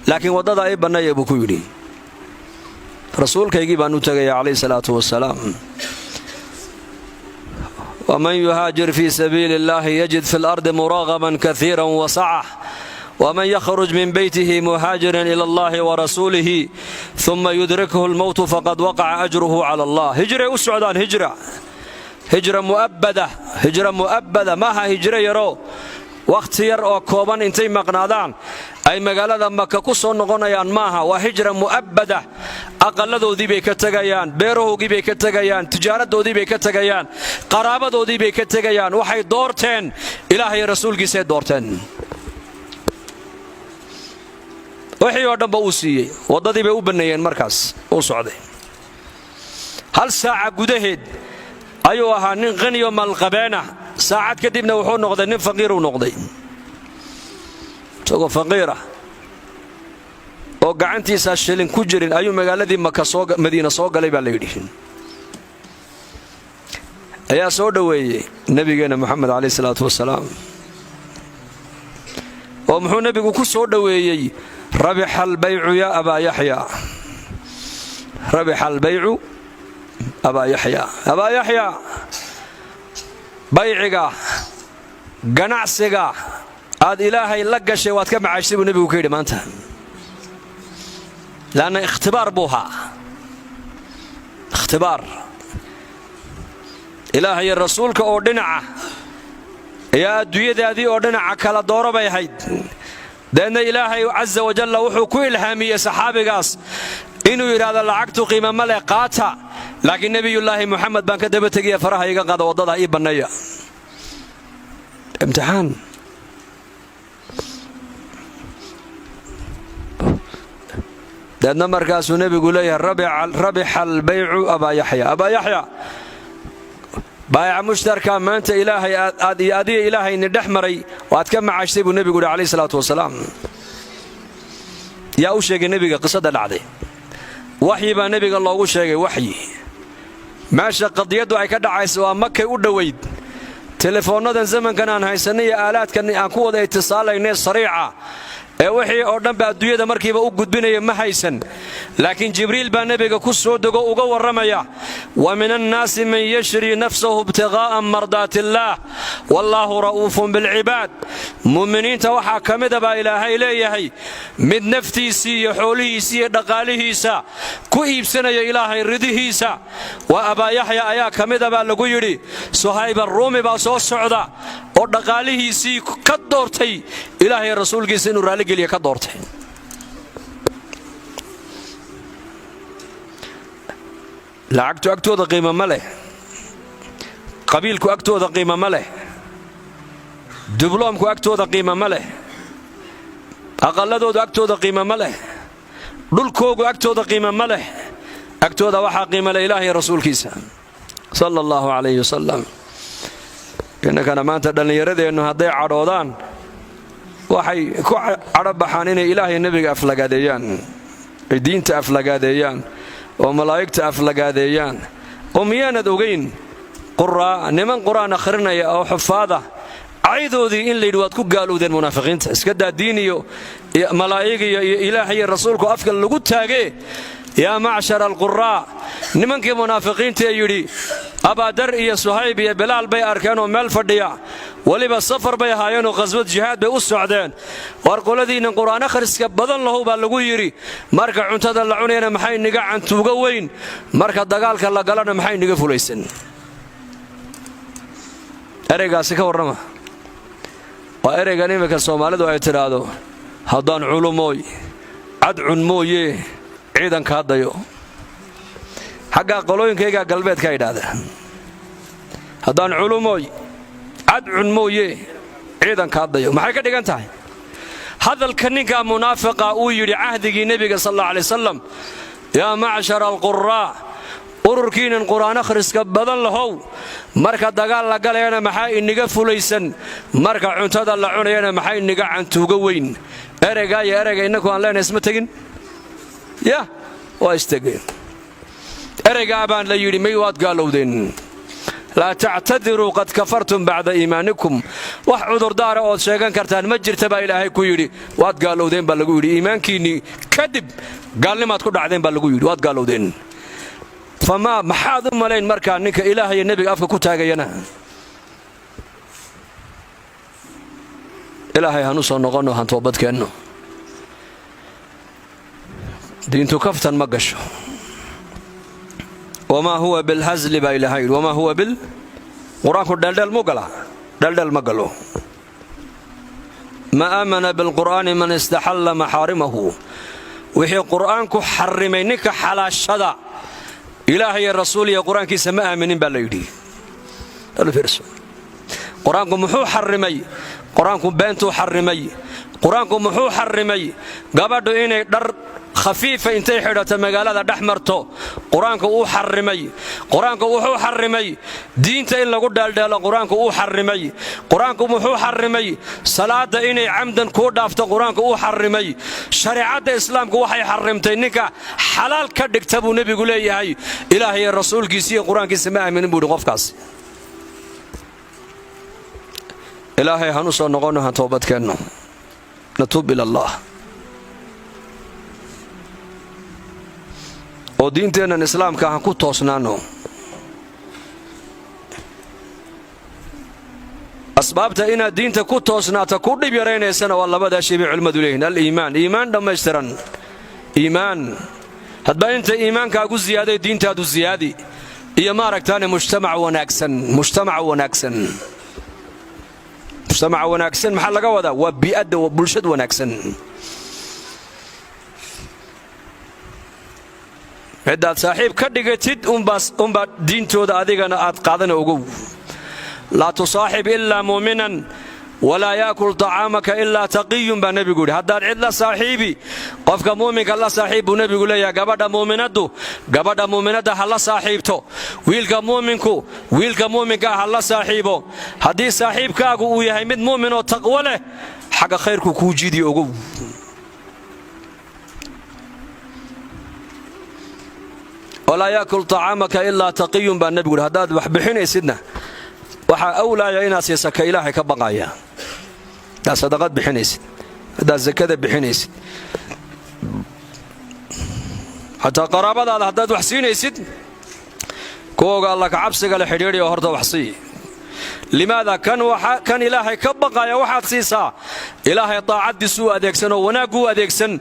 laakiin waddada ii banneeya, buu ku yidhi. Rasuulkaygii baan u tegaya, calayhi salaatu wasalaam. Waman yuhaajir fii sabiili illaahi yajid fi lardi muraagaman kaiira wasaca, wman yakhruj min beytihi muhaajiran ila allahi warasuulihi uma yudrikhu lmowtu faqad waqaca ajruhu cala allah. Hijray u socdaan, hijra, hijra mu'abbada, hijra mu'abbada. Maaha hijro yaroo wakhti yar oo kooban intay maqnaadaan ay magaalada Maka ku soo noqonayaan, maaha. Waa hijra mu'abbada. Aqalladoodii bay ka tegayaan, beerahoogii bay ka tegayaan, tijaaradoodii bay ka tegayaan, qaraabadoodii bay ka tegayaan. Waxay doorteen Ilaahay, rasuulkiisay doorteen. Wixii oo dhanba uu siiyey, waddadii bay u banneeyeen. Markaas uu socday. Hal saaca gudaheed ayuu ahaa nin qaniyo maalqabeenah. Saacad kadibna wuxuu noqday nin faqiiruu noqday, isagoo faqiirah oo gacantiisaa shilin ku jirin ayuu magaaladii Maka, Madiina soo galay, baa la yidhi. Ayaa soo dhoweeyey nebigeenna Moxamed, calayh salaatu wasalaam. Oo muxuu nebigu ku soo dhoweeyey? Rabixa albaycu yaa abaa Yaxya, rabixa albaycu abaa Yaxya, abaa Yaxya, bayciga, ganacsiga aad Ilaahay la gashay waad ka macaashtay, buu nebigu ka yidhi maanta. Laanna ikhtibaar buu ahaa, ikhtibaar. Ilaahay iyo rasuulka oo dhinaca iyo adduunyadaadii oo dhinaca kala dooro bay ahayd. Deedna Ilaahay casa wajalla wuxuu ku ilhaamiyey saxaabigaas inuu yidhaahdo: "Lacagtu qiima ma leh, qaata, laakiin Nebiyullaahi Moxamed baan ka daba tegiya, faraha iga qaada, waddada ii banneeya." Imtixaan. Deedna markaasuu nebigu leeyahay: "Rabixa albaycu abaa Yaxya, abaa Yaxya, baayaca mushtarka maanta Ilaahay aad iyo adiga Ilaahay ni dhex maray waad ka macaashtay," buu nebigu yidhi, calayh salaatu wasalaam. Yaa u sheegay nebiga qisada dhacday? Waxyi baa nebiga loogu sheegay, waxyi. Meesha qadiyaddu ay ka dhacaysa waa Makay u dhowayd. Telefoonnadan zamankan aan haysanay iyo aalaadkan aan ku wada itisaalaynay sariica ee wixii oo dhanba adduunyada markiiba u gudbinaya ma haysan, laakiin Jibriil baa nebiga ku soo dego, uga warramaya: "Wa min annaasi man yashrii nafsahu ibtiqaa'a mardaatiillaah, wallaahu ra'uufun bilcibaad." Mu'miniinta waxaa ka mida, baa Ilaahay leeyahay, mid naftiisii iyo xoolihiisii iyo dhaqaalihiisa ku iibsanaya Ilaahay ridihiisa. Waa Abaa Yaxya ayaa ka mida, baa lagu yidhi. Suhayb Arruumi baa soo socda oo dhaqaalihiisii ka doortay Ilaahay rasuulkiisa inuu raalligeliya ka doortay. Lacagtu agtooda qiimo ma leh, qabiilku agtooda qiimo ma leh, dibloomku agtooda qiimo ma leh, aqalladoodu agtooda qiimo ma leh, dhulkoogu agtooda qiimo ma leh. Agtooda waxaa qiimo leh Ilaahay rasuulkiisa, sala allahu calayhi wasalam. Innakana maanta dhallinyaradeennu hadday cadhoodaan, waxay ku cadho baxaan inay Ilaahay, nebiga aflagaadeeyaan, ay diinta aflagaadeeyaan oo malaa'igta aflagaadeeyaan. Oo miyaanad ogayn quraa, niman Qur-aan akhrinaya oo xufaada caydoodii in layidhi waad ku gaalowdeen munaafiqiinta? Iska daa diin iyo malaa'ig iyo Ilaah iyo rasuulku afka lagu taagee. Yaa macshara alquraa, nimankii munaafiqiinta ee yidhi, Abaadar iyo Suhayb iyo Bilaal bay arkeenoo meel fadhiya. Weliba safar bay ahaayeenoo khaswad jihaad bay u socdeen. War qoladiinnan Qur'aan akhriska badan lahow, baa lagu yidhi, marka cuntada la cunayana maxay niga cantuuga weyn, marka dagaalka la galana maxay niga fulaysan? Ereygaasi ka warrama. Waa ereygan iminka Soomaalidu ay tidhaahdo: "Haddaan culumooy cadcun mooyee ciidankaa dayo." Xaggaa qolooyinkaygaa galbeedka idhaahda: "Haddaan culumooy cadcun mooye ciidankaa dayo." Maxay ka dhigan tahay hadalka ninkaa munaafiqa uu yidhi cahdigii nebiga, sal alla alay wasalam? Yaa macshara alquraa, ururkiinan Qur'aan akhriska badan lahow, marka dagaal la galayana maxaa iniga fulaysan, marka cuntada la cunayana maxaa iniga cantuuga weyn? Ereygaa iyo ereyga innaku aan leenahay isma tegin. Yah, waa istegeen. Ereygaa baan la yidhi, may, waad gaalowdeen. Laa tactadiruu qad kafartum bacda iimaanikum. Wax cudurdaara ood sheegan kartaan ma jirta baa Ilaahay ku yidhi. Waad gaalowdeen baa lagu yidhi. Iimaankiinnii kadib gaalnimaad ku dhacdeen baa lagu yidhi. Waad gaalowdeen. Famaa maxaad u malayn markaa ninka Ilaah iyo nebiga afka ku taagayana? Ilaahay hanu soo noqonno, han toobadkeenno. Diintu kaftan ma gasho. Wamaa huwa bilhazli baa Ilaahay yidhi. Wamaa huwa bil qur-aanku dheeldheel mu galaa? Dheeldheel ma galo. Ma aamana bilqur'aani man istaxalla maxaarimahu. Wixii Qur'aanku xarimay ninka xalaashada, Ilaahay iyo rasuul iyo Qur-aankiisa ma aaminin baa la yidhi. Qur-aanku muxuu xarimay? Qur-aanku beentuu xarimay. Qur-aanku muxuu xarimay? Gabadhu inay dhar khafiifa intay xidhato magaalada dhex marto, Qur-aanku uu xarimay. Qur-aanku wuxuu xarimay diinta in lagu dheeldheelo, Qur-aanku uu xarimay. Qur-aanku muxuu xarimay? Salaadda inay camdan kuu dhaafto, Qur-aanku uu xarimay. Shareecadda Islaamku waxay xarimtay ninka xalaal ka dhigta buu nebigu leeyahay, Ilaahay iyo rasuulkiisa iyo Qur-aankiisa ma aaminin buu yidhi qofkaas. Ilaahay hanu soo noqonno, han toobadkeenno. Natuub ila Allah oo diinteennan Islaamka han ku toosnaanno. Asbaabta inaad diinta ku toosnaata ku dhib yaraynaysana waa labadaa shay bay culimmadu leeyihin: aliimaan, iimaan dhammaystiran. Iimaan hadba inta iimaankaagu ziyaaday, diintaadu ziyaadi. Iyo maaragtaane mujtamac wanaagsan. Mujtamac wanaagsan, mujtamaca wanaagsan maxaa laga wadaa? Waa bii'adda, waa bulshad wanaagsan. Ciddaad saaxiib ka dhigatid unbaa diintooda adigana aad qaadana. Ogow, laa tusaaxib ilaa muuminan walaa yaakul tacaamaka ilaa taqiyun baa nebigu yidhi. Haddaad cid la saaxiibi, qofka muuminka la saaxiib buu nebigu leeyahay. Gabadha muuminaddu gabadha muuminadda ha la saaxiibto. Wiilka muuminku wiilka muuminka ha la saaxiibo. Haddii saaxiibkaagu uu yahay mid muumin oo taqwo leh, xagga khayrku kuu jiidiyo. Ogow, walaa yaakul tacaamaka ilaa taqiyun baa nebigu yidhi. Haddaad wax bixinaysidna, waxaa awlaaya inaad siisa ka Ilaahay ka baqaya. Haddaad sadaqad bixinaysid, haddaad sakada bixinaysid, xataa qaraabadaada haddaad wax siinaysid, kuwooga Alla kacabsiga le xidhiidhi oo horta wax sii. Limaada? Kan Ilaahay ka baqaya waxaad siisaa, Ilaahay taacaddiisu u adeegsan oo wanaaggu u adeegsan.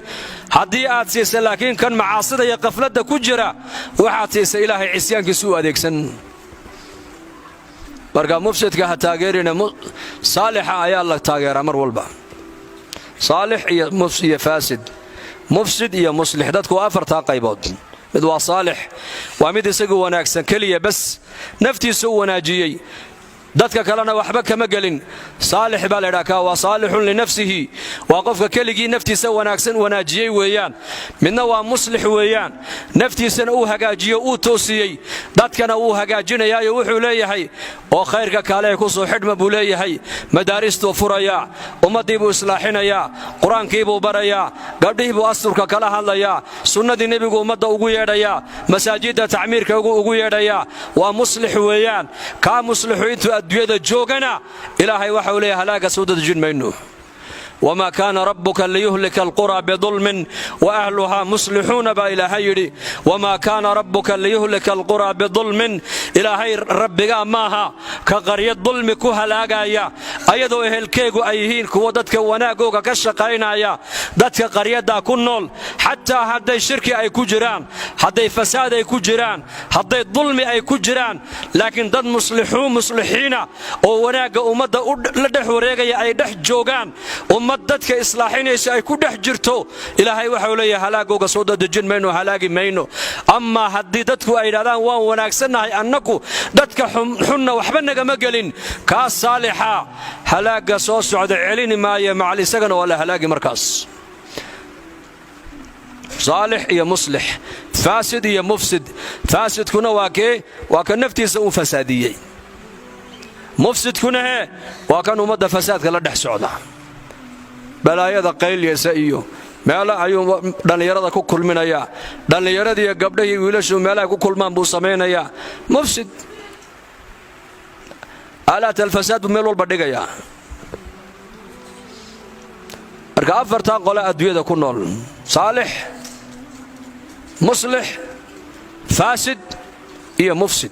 Haddii aad siisa laakiin kan macaasida iyo qafladda ku jira waxaad siisa, Ilaahay cisyaankiisu u adeegsan. Marka mufsidka ha taageerina, saalixa ayaa la taageeraa mar walba. Saalix iyo faasid, mufsid iyo muslix. Dadku waa afartaa qaybood. Mid waa saalix, waa mid isagu wanaagsan keliya, bas naftiisa u wanaajiyey, dadka kalena waxba kama gelin. Saalix baa laydhaha kaa, waa saalixun linafsihi, waa qofka keligii naftiisa wanaagsan wanaajiyey weeyaan. Midna waa muslix weeyaan, naftiisana uu hagaajiyo, uu toosiyey, dadkana wuu hagaajinayaayo wuxuu leeyahay oo khayrka kaale ku soo xidhma buu leeyahay. Madaaristuu furayaa, ummaddii buu islaaxinayaa, Qur-aankii buu barayaa, gabdhihii buu asturka kala hadlayaa, sunnadii nebigu ummadda ugu yeedhayaa, masaajidda tacmiirka ugu yeedhayaa. Waa muslix weeyaan. Kaa muslixu intuu adduunyada joogana, Ilaahay waxa uu leeyahay halaaga soo dadejin mayno. Wma kaana rabuka liyuhlika alqura bidulmin waahluhaa muslixuuna baa Ilaahay yidhi. Wamaa kaana rabbuka liyuhlika alquraa bidulmin. Ilaahay rabbigaa maaha ka qaryo dulmi ku halaagaya, ayadoo ehelkeegu ay yihiin kuwa dadka wanaagooga ka shaqaynaya. Dadka qaryaddaa ku nool, xataa hadday shirki ay ku jiraan, hadday fasaad ay ku jiraan, hadday dulmi ay ku jiraan, laakiin dad muslixuun muslixiina oo wanaagga ummadda la dhex wareegaya ay dhex joogaan, ummad dadka islaaxinaysa ay ku dhex jirto, Ilaahay waxau leeyahay halaagooga soo dadejin mayno, halaagi mayno. Amaa haddii dadku ay yidhahdaan waan wanaagsannahay annaku, dadka xunna waxba nagama gelin, kaas saalixa halaagga soo socda celini maayo, macal isagana waa la halaagi markaas. Saalix iyo muslix, faasid iyo mufsid. Faasidkuna waa kee? Waa ka naftiisa uu fasaadiyey. Mufsidkuna hee waa kan ummadda fasaadka la dhex socda, balaayada qaylyasa iyo Meelo ayuu dhallinyarada ku kulminayaa, dhallinyaradiiyo gabdhahii wiilashu meelahay ku kulmaan buu samaynayaa. Mufsid, aalaat alfasaad buu meel walba dhigayaa. Marka afartaa qole adduunyada ku nool: saalix, muslix, faasid iyo mufsid.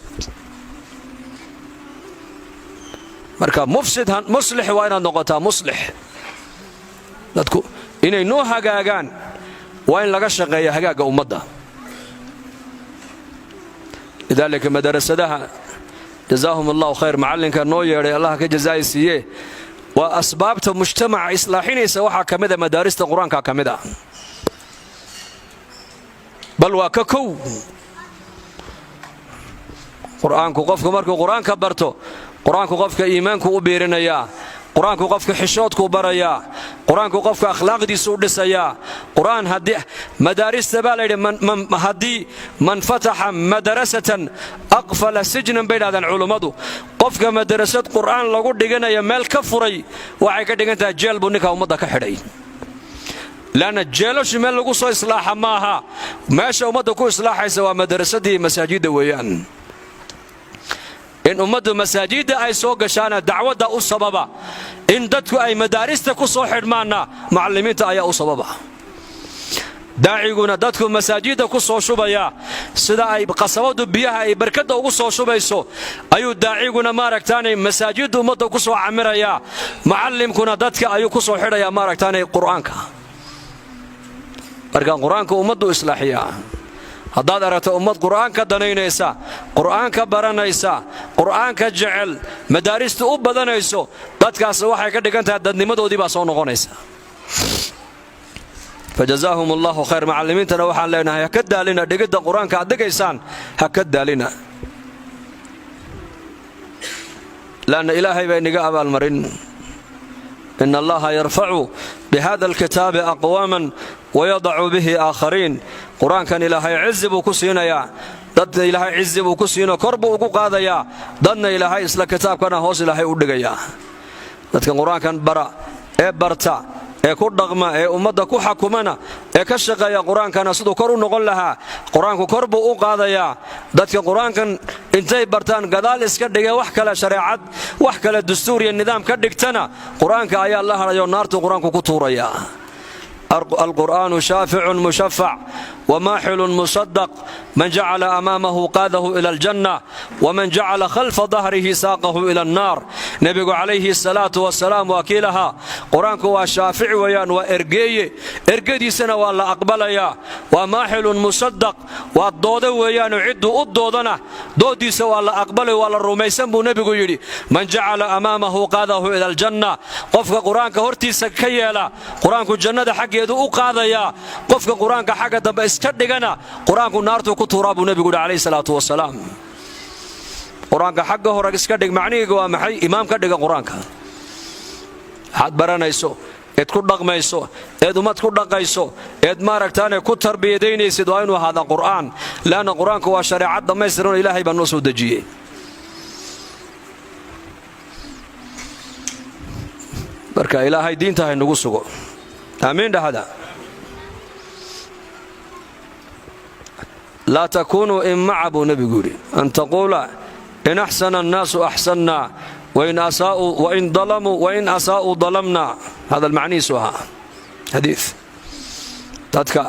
Marka mufsid, muslix waa inaad noqotaa. Muslix, dadku inay noo hagaagaan waa in laga shaqeeya hagaagga ummadda. Lidaalika madarasadaha, jazaahum allahu khayr, macallinka noo yeedhay allah ka jazaa'i siiye, waa asbaabta mujtamaca islaaxinaysa. Waxaa ka mida madaarista qur-aanka ka mid ah, bal waa ka kow. Qur-aanku, qofku markuu qur-aanka barto, qur-aanku qofka iimaanku u biirinayaa, qur-aanku qofka xishoodkuu barayaa, qur-aanku qofka akhlaaqdiisu u dhisayaa. Qur-aan haddii madaarista baa layidhi, haddii man fataxa madarasatan aqfala sijnan, bay dhahdaan culummadu. Qofka madarasad qur'aan lagu dhiganaya meel ka furay, waxay ka dhigan tahay jeel buu ninkaa ummadda ka xidhay, leanna jeelashu meel lagu soo islaaxa maaha. Meesha ummadda ku islaaxaysa waa madarasadii, masaajidda weeyaan. In ummaddu masaajidda ay soo gashaana dacwadda u sababa, in dadku ay madaarista ku soo xidhmaanna macallimiinta ayaa u sababa. Daaciguna dadku masaajidda ku soo shubaya, sida ay qasabadu biyaha ay barkadda ugu soo shubayso ayuu daaciguna maaragtaanay masaajidda ummadda ku soo camirayaa. Macallimkuna dadka ayuu ku soo xidhayaa maaragtaanay qur'aanka. Marka qur-aanka ummaddu islaaxiyaa. Haddaad aragto ummad qur'aanka danaynaysa, qur'aanka baranaysa, qur'aanka jecel, madaarista u badanayso, dadkaas waxay ka dhigan tahay dadnimadoodii baa soo noqonaysa. Fajazaahum allahu khayr. Macallimiintana waxaan leenahay, ha ka daalina dhigidda qur-aanka aad dhigaysaan, ha ka daalina, laanna ilaahay baa inaga abaalmarin. In allaha yarfacu bihada alkitaabi aqwaaman wayadacu bihi aakhariin. Qur-aankan ilaahay cizi buu ku siinayaa dadna, ilaahay cizi buu ku siino, kor buu ugu qaadayaa dadna, ilaahay isla kitaabkana hoos ilaahay u dhigayaa. Dadkan qur-aankan bara ee barta ee ku dhaqma ee ummadda ku xakumana ee ka shaqeeya qur-aankana, siduu kor u noqon lahaa, qur-aanku kor buu u qaadayaa. Dadka qur-aankan intay bartaan gadaal iska dhigee wax kale shareecad, wax kale dastuur iyo nidaam ka dhigtana, qur-aanka ayaa la hadhayoo naartuu qur-aanku ku tuurayaa. Alqur'aanu shaaficun mushafac wamaaxilun musadaq. Man jacala amaamahu qaadahu ila aljanna, waman jacala khalfa dahrihi saaqahu ila annaar. Nebigu calayhi asalaatu wasalaam waa kii lahaa, qur-aanku waa shaafic weeyaan, waa ergeeye, ergadiisana waa la aqbalayaa. Waa maaxilun musadaq, waa doodo weeyaanoo cidduu u doodana doodiisa waa la aqbalay, waa la rumaysan buu nebigu yidhi. Man jacala amaamahu qaadahu ila aljanna, qofka qur-aanka hortiisa ka yeela, qur-aanku jannada xaggeedu u qaadayaa. Qofka qur-aanka xagga dambe iska dhigana, qur-aanku naartuu ku tuuraa buu nebigu yidhi calayhi salaatu wasalaam. Qur-aanka xagga hore iska dhig macnihiiga waa maxay? Imaam ka dhiga qur-aanka. Waxaad baranayso eed ku dhaqmayso eed ummad ku dhaqayso eed maaragtaane ku tarbiyadaynaysid waa inuu ahaadaa qur'aan, leanna qur-aanku waa shareecad dhammaystiran oo ilaahay baa noo soo dejiyey. Marka ilaahay diinta haynagu sugo, aamiin dhahada. Laa takuunuu immaca buu nebigu yidhi, an taquula in axsana annaasu axsannaa wain dalamuu wain asaa'uu dalamna. Hadal macnihiisu ahaa xadiid. Dadka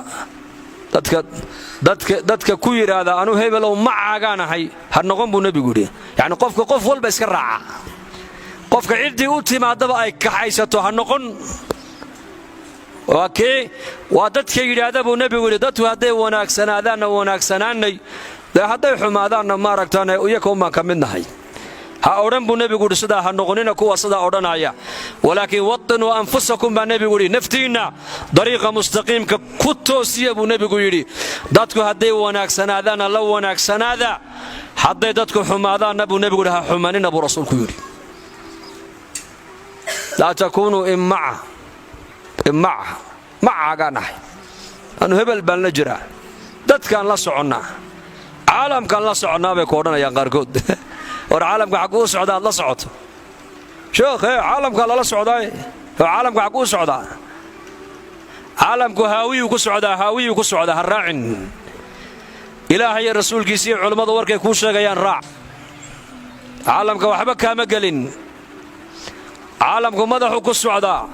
dadka dadka dadka ku yidhaahda anuu hebelow macaagaan ahay ha noqon buu nebigu yidhi. Yacni qofka qof walba iska raaca, qofka ciddii u timaadaba ay kaxaysato ha noqon. Waa kee? Waa dadka yidhaahda buu nebigu yidhi, dadku hadday wanaagsanaadaanna wanaagsanaanay, dee hadday xumaadaanna maaragtaan iyaka unbaan ka mid nahay. Ha odhan buu nebigu yidhi, sidaa ha noqonina kuwa sidaa odhanaya. Walaakiin watinuu anfusakum baa nebigu yidhi, naftiinna dariiqa mustaqiimka ku toosiya buu nebigu yidhi. Dadku hadday wanaagsanaadaanna la wanaagsanaada, hadday dadku xumaadaanna buu nebigu yidhi ha xumanina buu rasuulku yidhi. Laa takuunuu immaca, immaca macaagaan ahay, anu hebel baan la jiraa, dadkaan la soconnaa, caalamkaan la soconnaa bay ku odhanayaan qaarkood. War caalamka xagguu u socdaa aad la socoto sheekhe? Caalamkaa lala socdaaye, oo caalamka xagguu u socdaa? Caalamku haawiyuu ku socdaa, haawiyuu ku socdaa, ha raacin. Ilaahay iyo rasuulkiisiiyo culummadu warkay kuu sheegayaan raac. Caalamka waxba kaama gelin. Caalamku madaxu ku socdaa.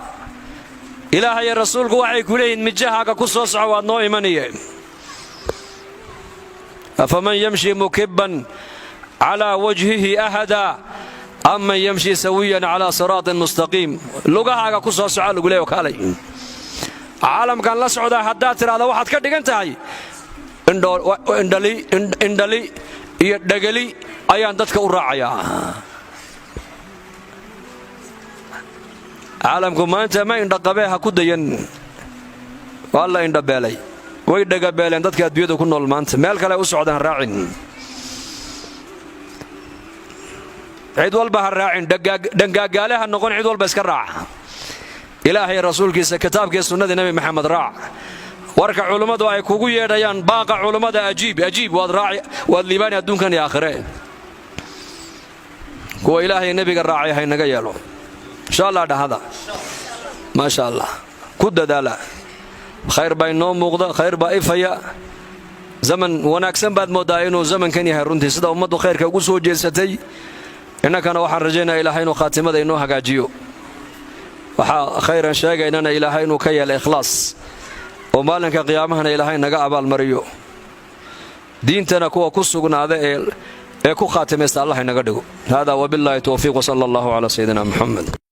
Ilaahay iyo rasuulku waxay ku leeyihiin mijahaaga ku soo soco, waad noo imaniye. أفمن يمشي مكبا على وجهه أهدى أمن يمشي سويا على صراط مستقيم. Lugahaaga ku soo soco lagu leeyo. Kaalay, caalamkan la socdaa haddaad tidhahda, waxaad ka dhigan tahay indhali iyo dhegeli ayaan dadka u raacayaa. Caalamku maanta ma indhaqabee, ha ku dayan. Waa la indhabeelay, way dhagabeeleen dadka adduunyada ku nool maanta. Meel kale u socdaan raacin, cid walba ha raacin, dhangaagaale ha noqon, cid walba iska raaca. Ilaahay, rasuulkiisa, kitaabkiiyo sunnadii Nebi Maxamed raac. Warka culummadu ay kugu yeedhayaan, baaqa culummada ajiib, ajiib, waad raaci, waad liibaani adduunkan iyo aakhire. Kuwa Ilaahay nebiga raacay haynaga yeelo, insha Allah. Dhahada maasha Allah, ku dadaala. Khayr baa inoo muuqda, khayr baa ifaya. Zaman wanaagsan baad mooddaa inuu zamankan yahay runtii, sida ummaddu khayrka ugu soo jeesatay. Innakana waxaan rajaynaya Ilahay inuu khaatimada inoo hagaajiyo. Waxaa khayran sheegaynana Ilaahay inuu ka yeela ikhlaas, oo maalinka qiyaamahana Ilaahay naga abaalmariyo. Diintana kuwa ku sugnaada ee ku khaatimaysta Allah inaga dhigo. Hada wabillahi towfiiq, wsala allahu calaa sayidina Muxamed.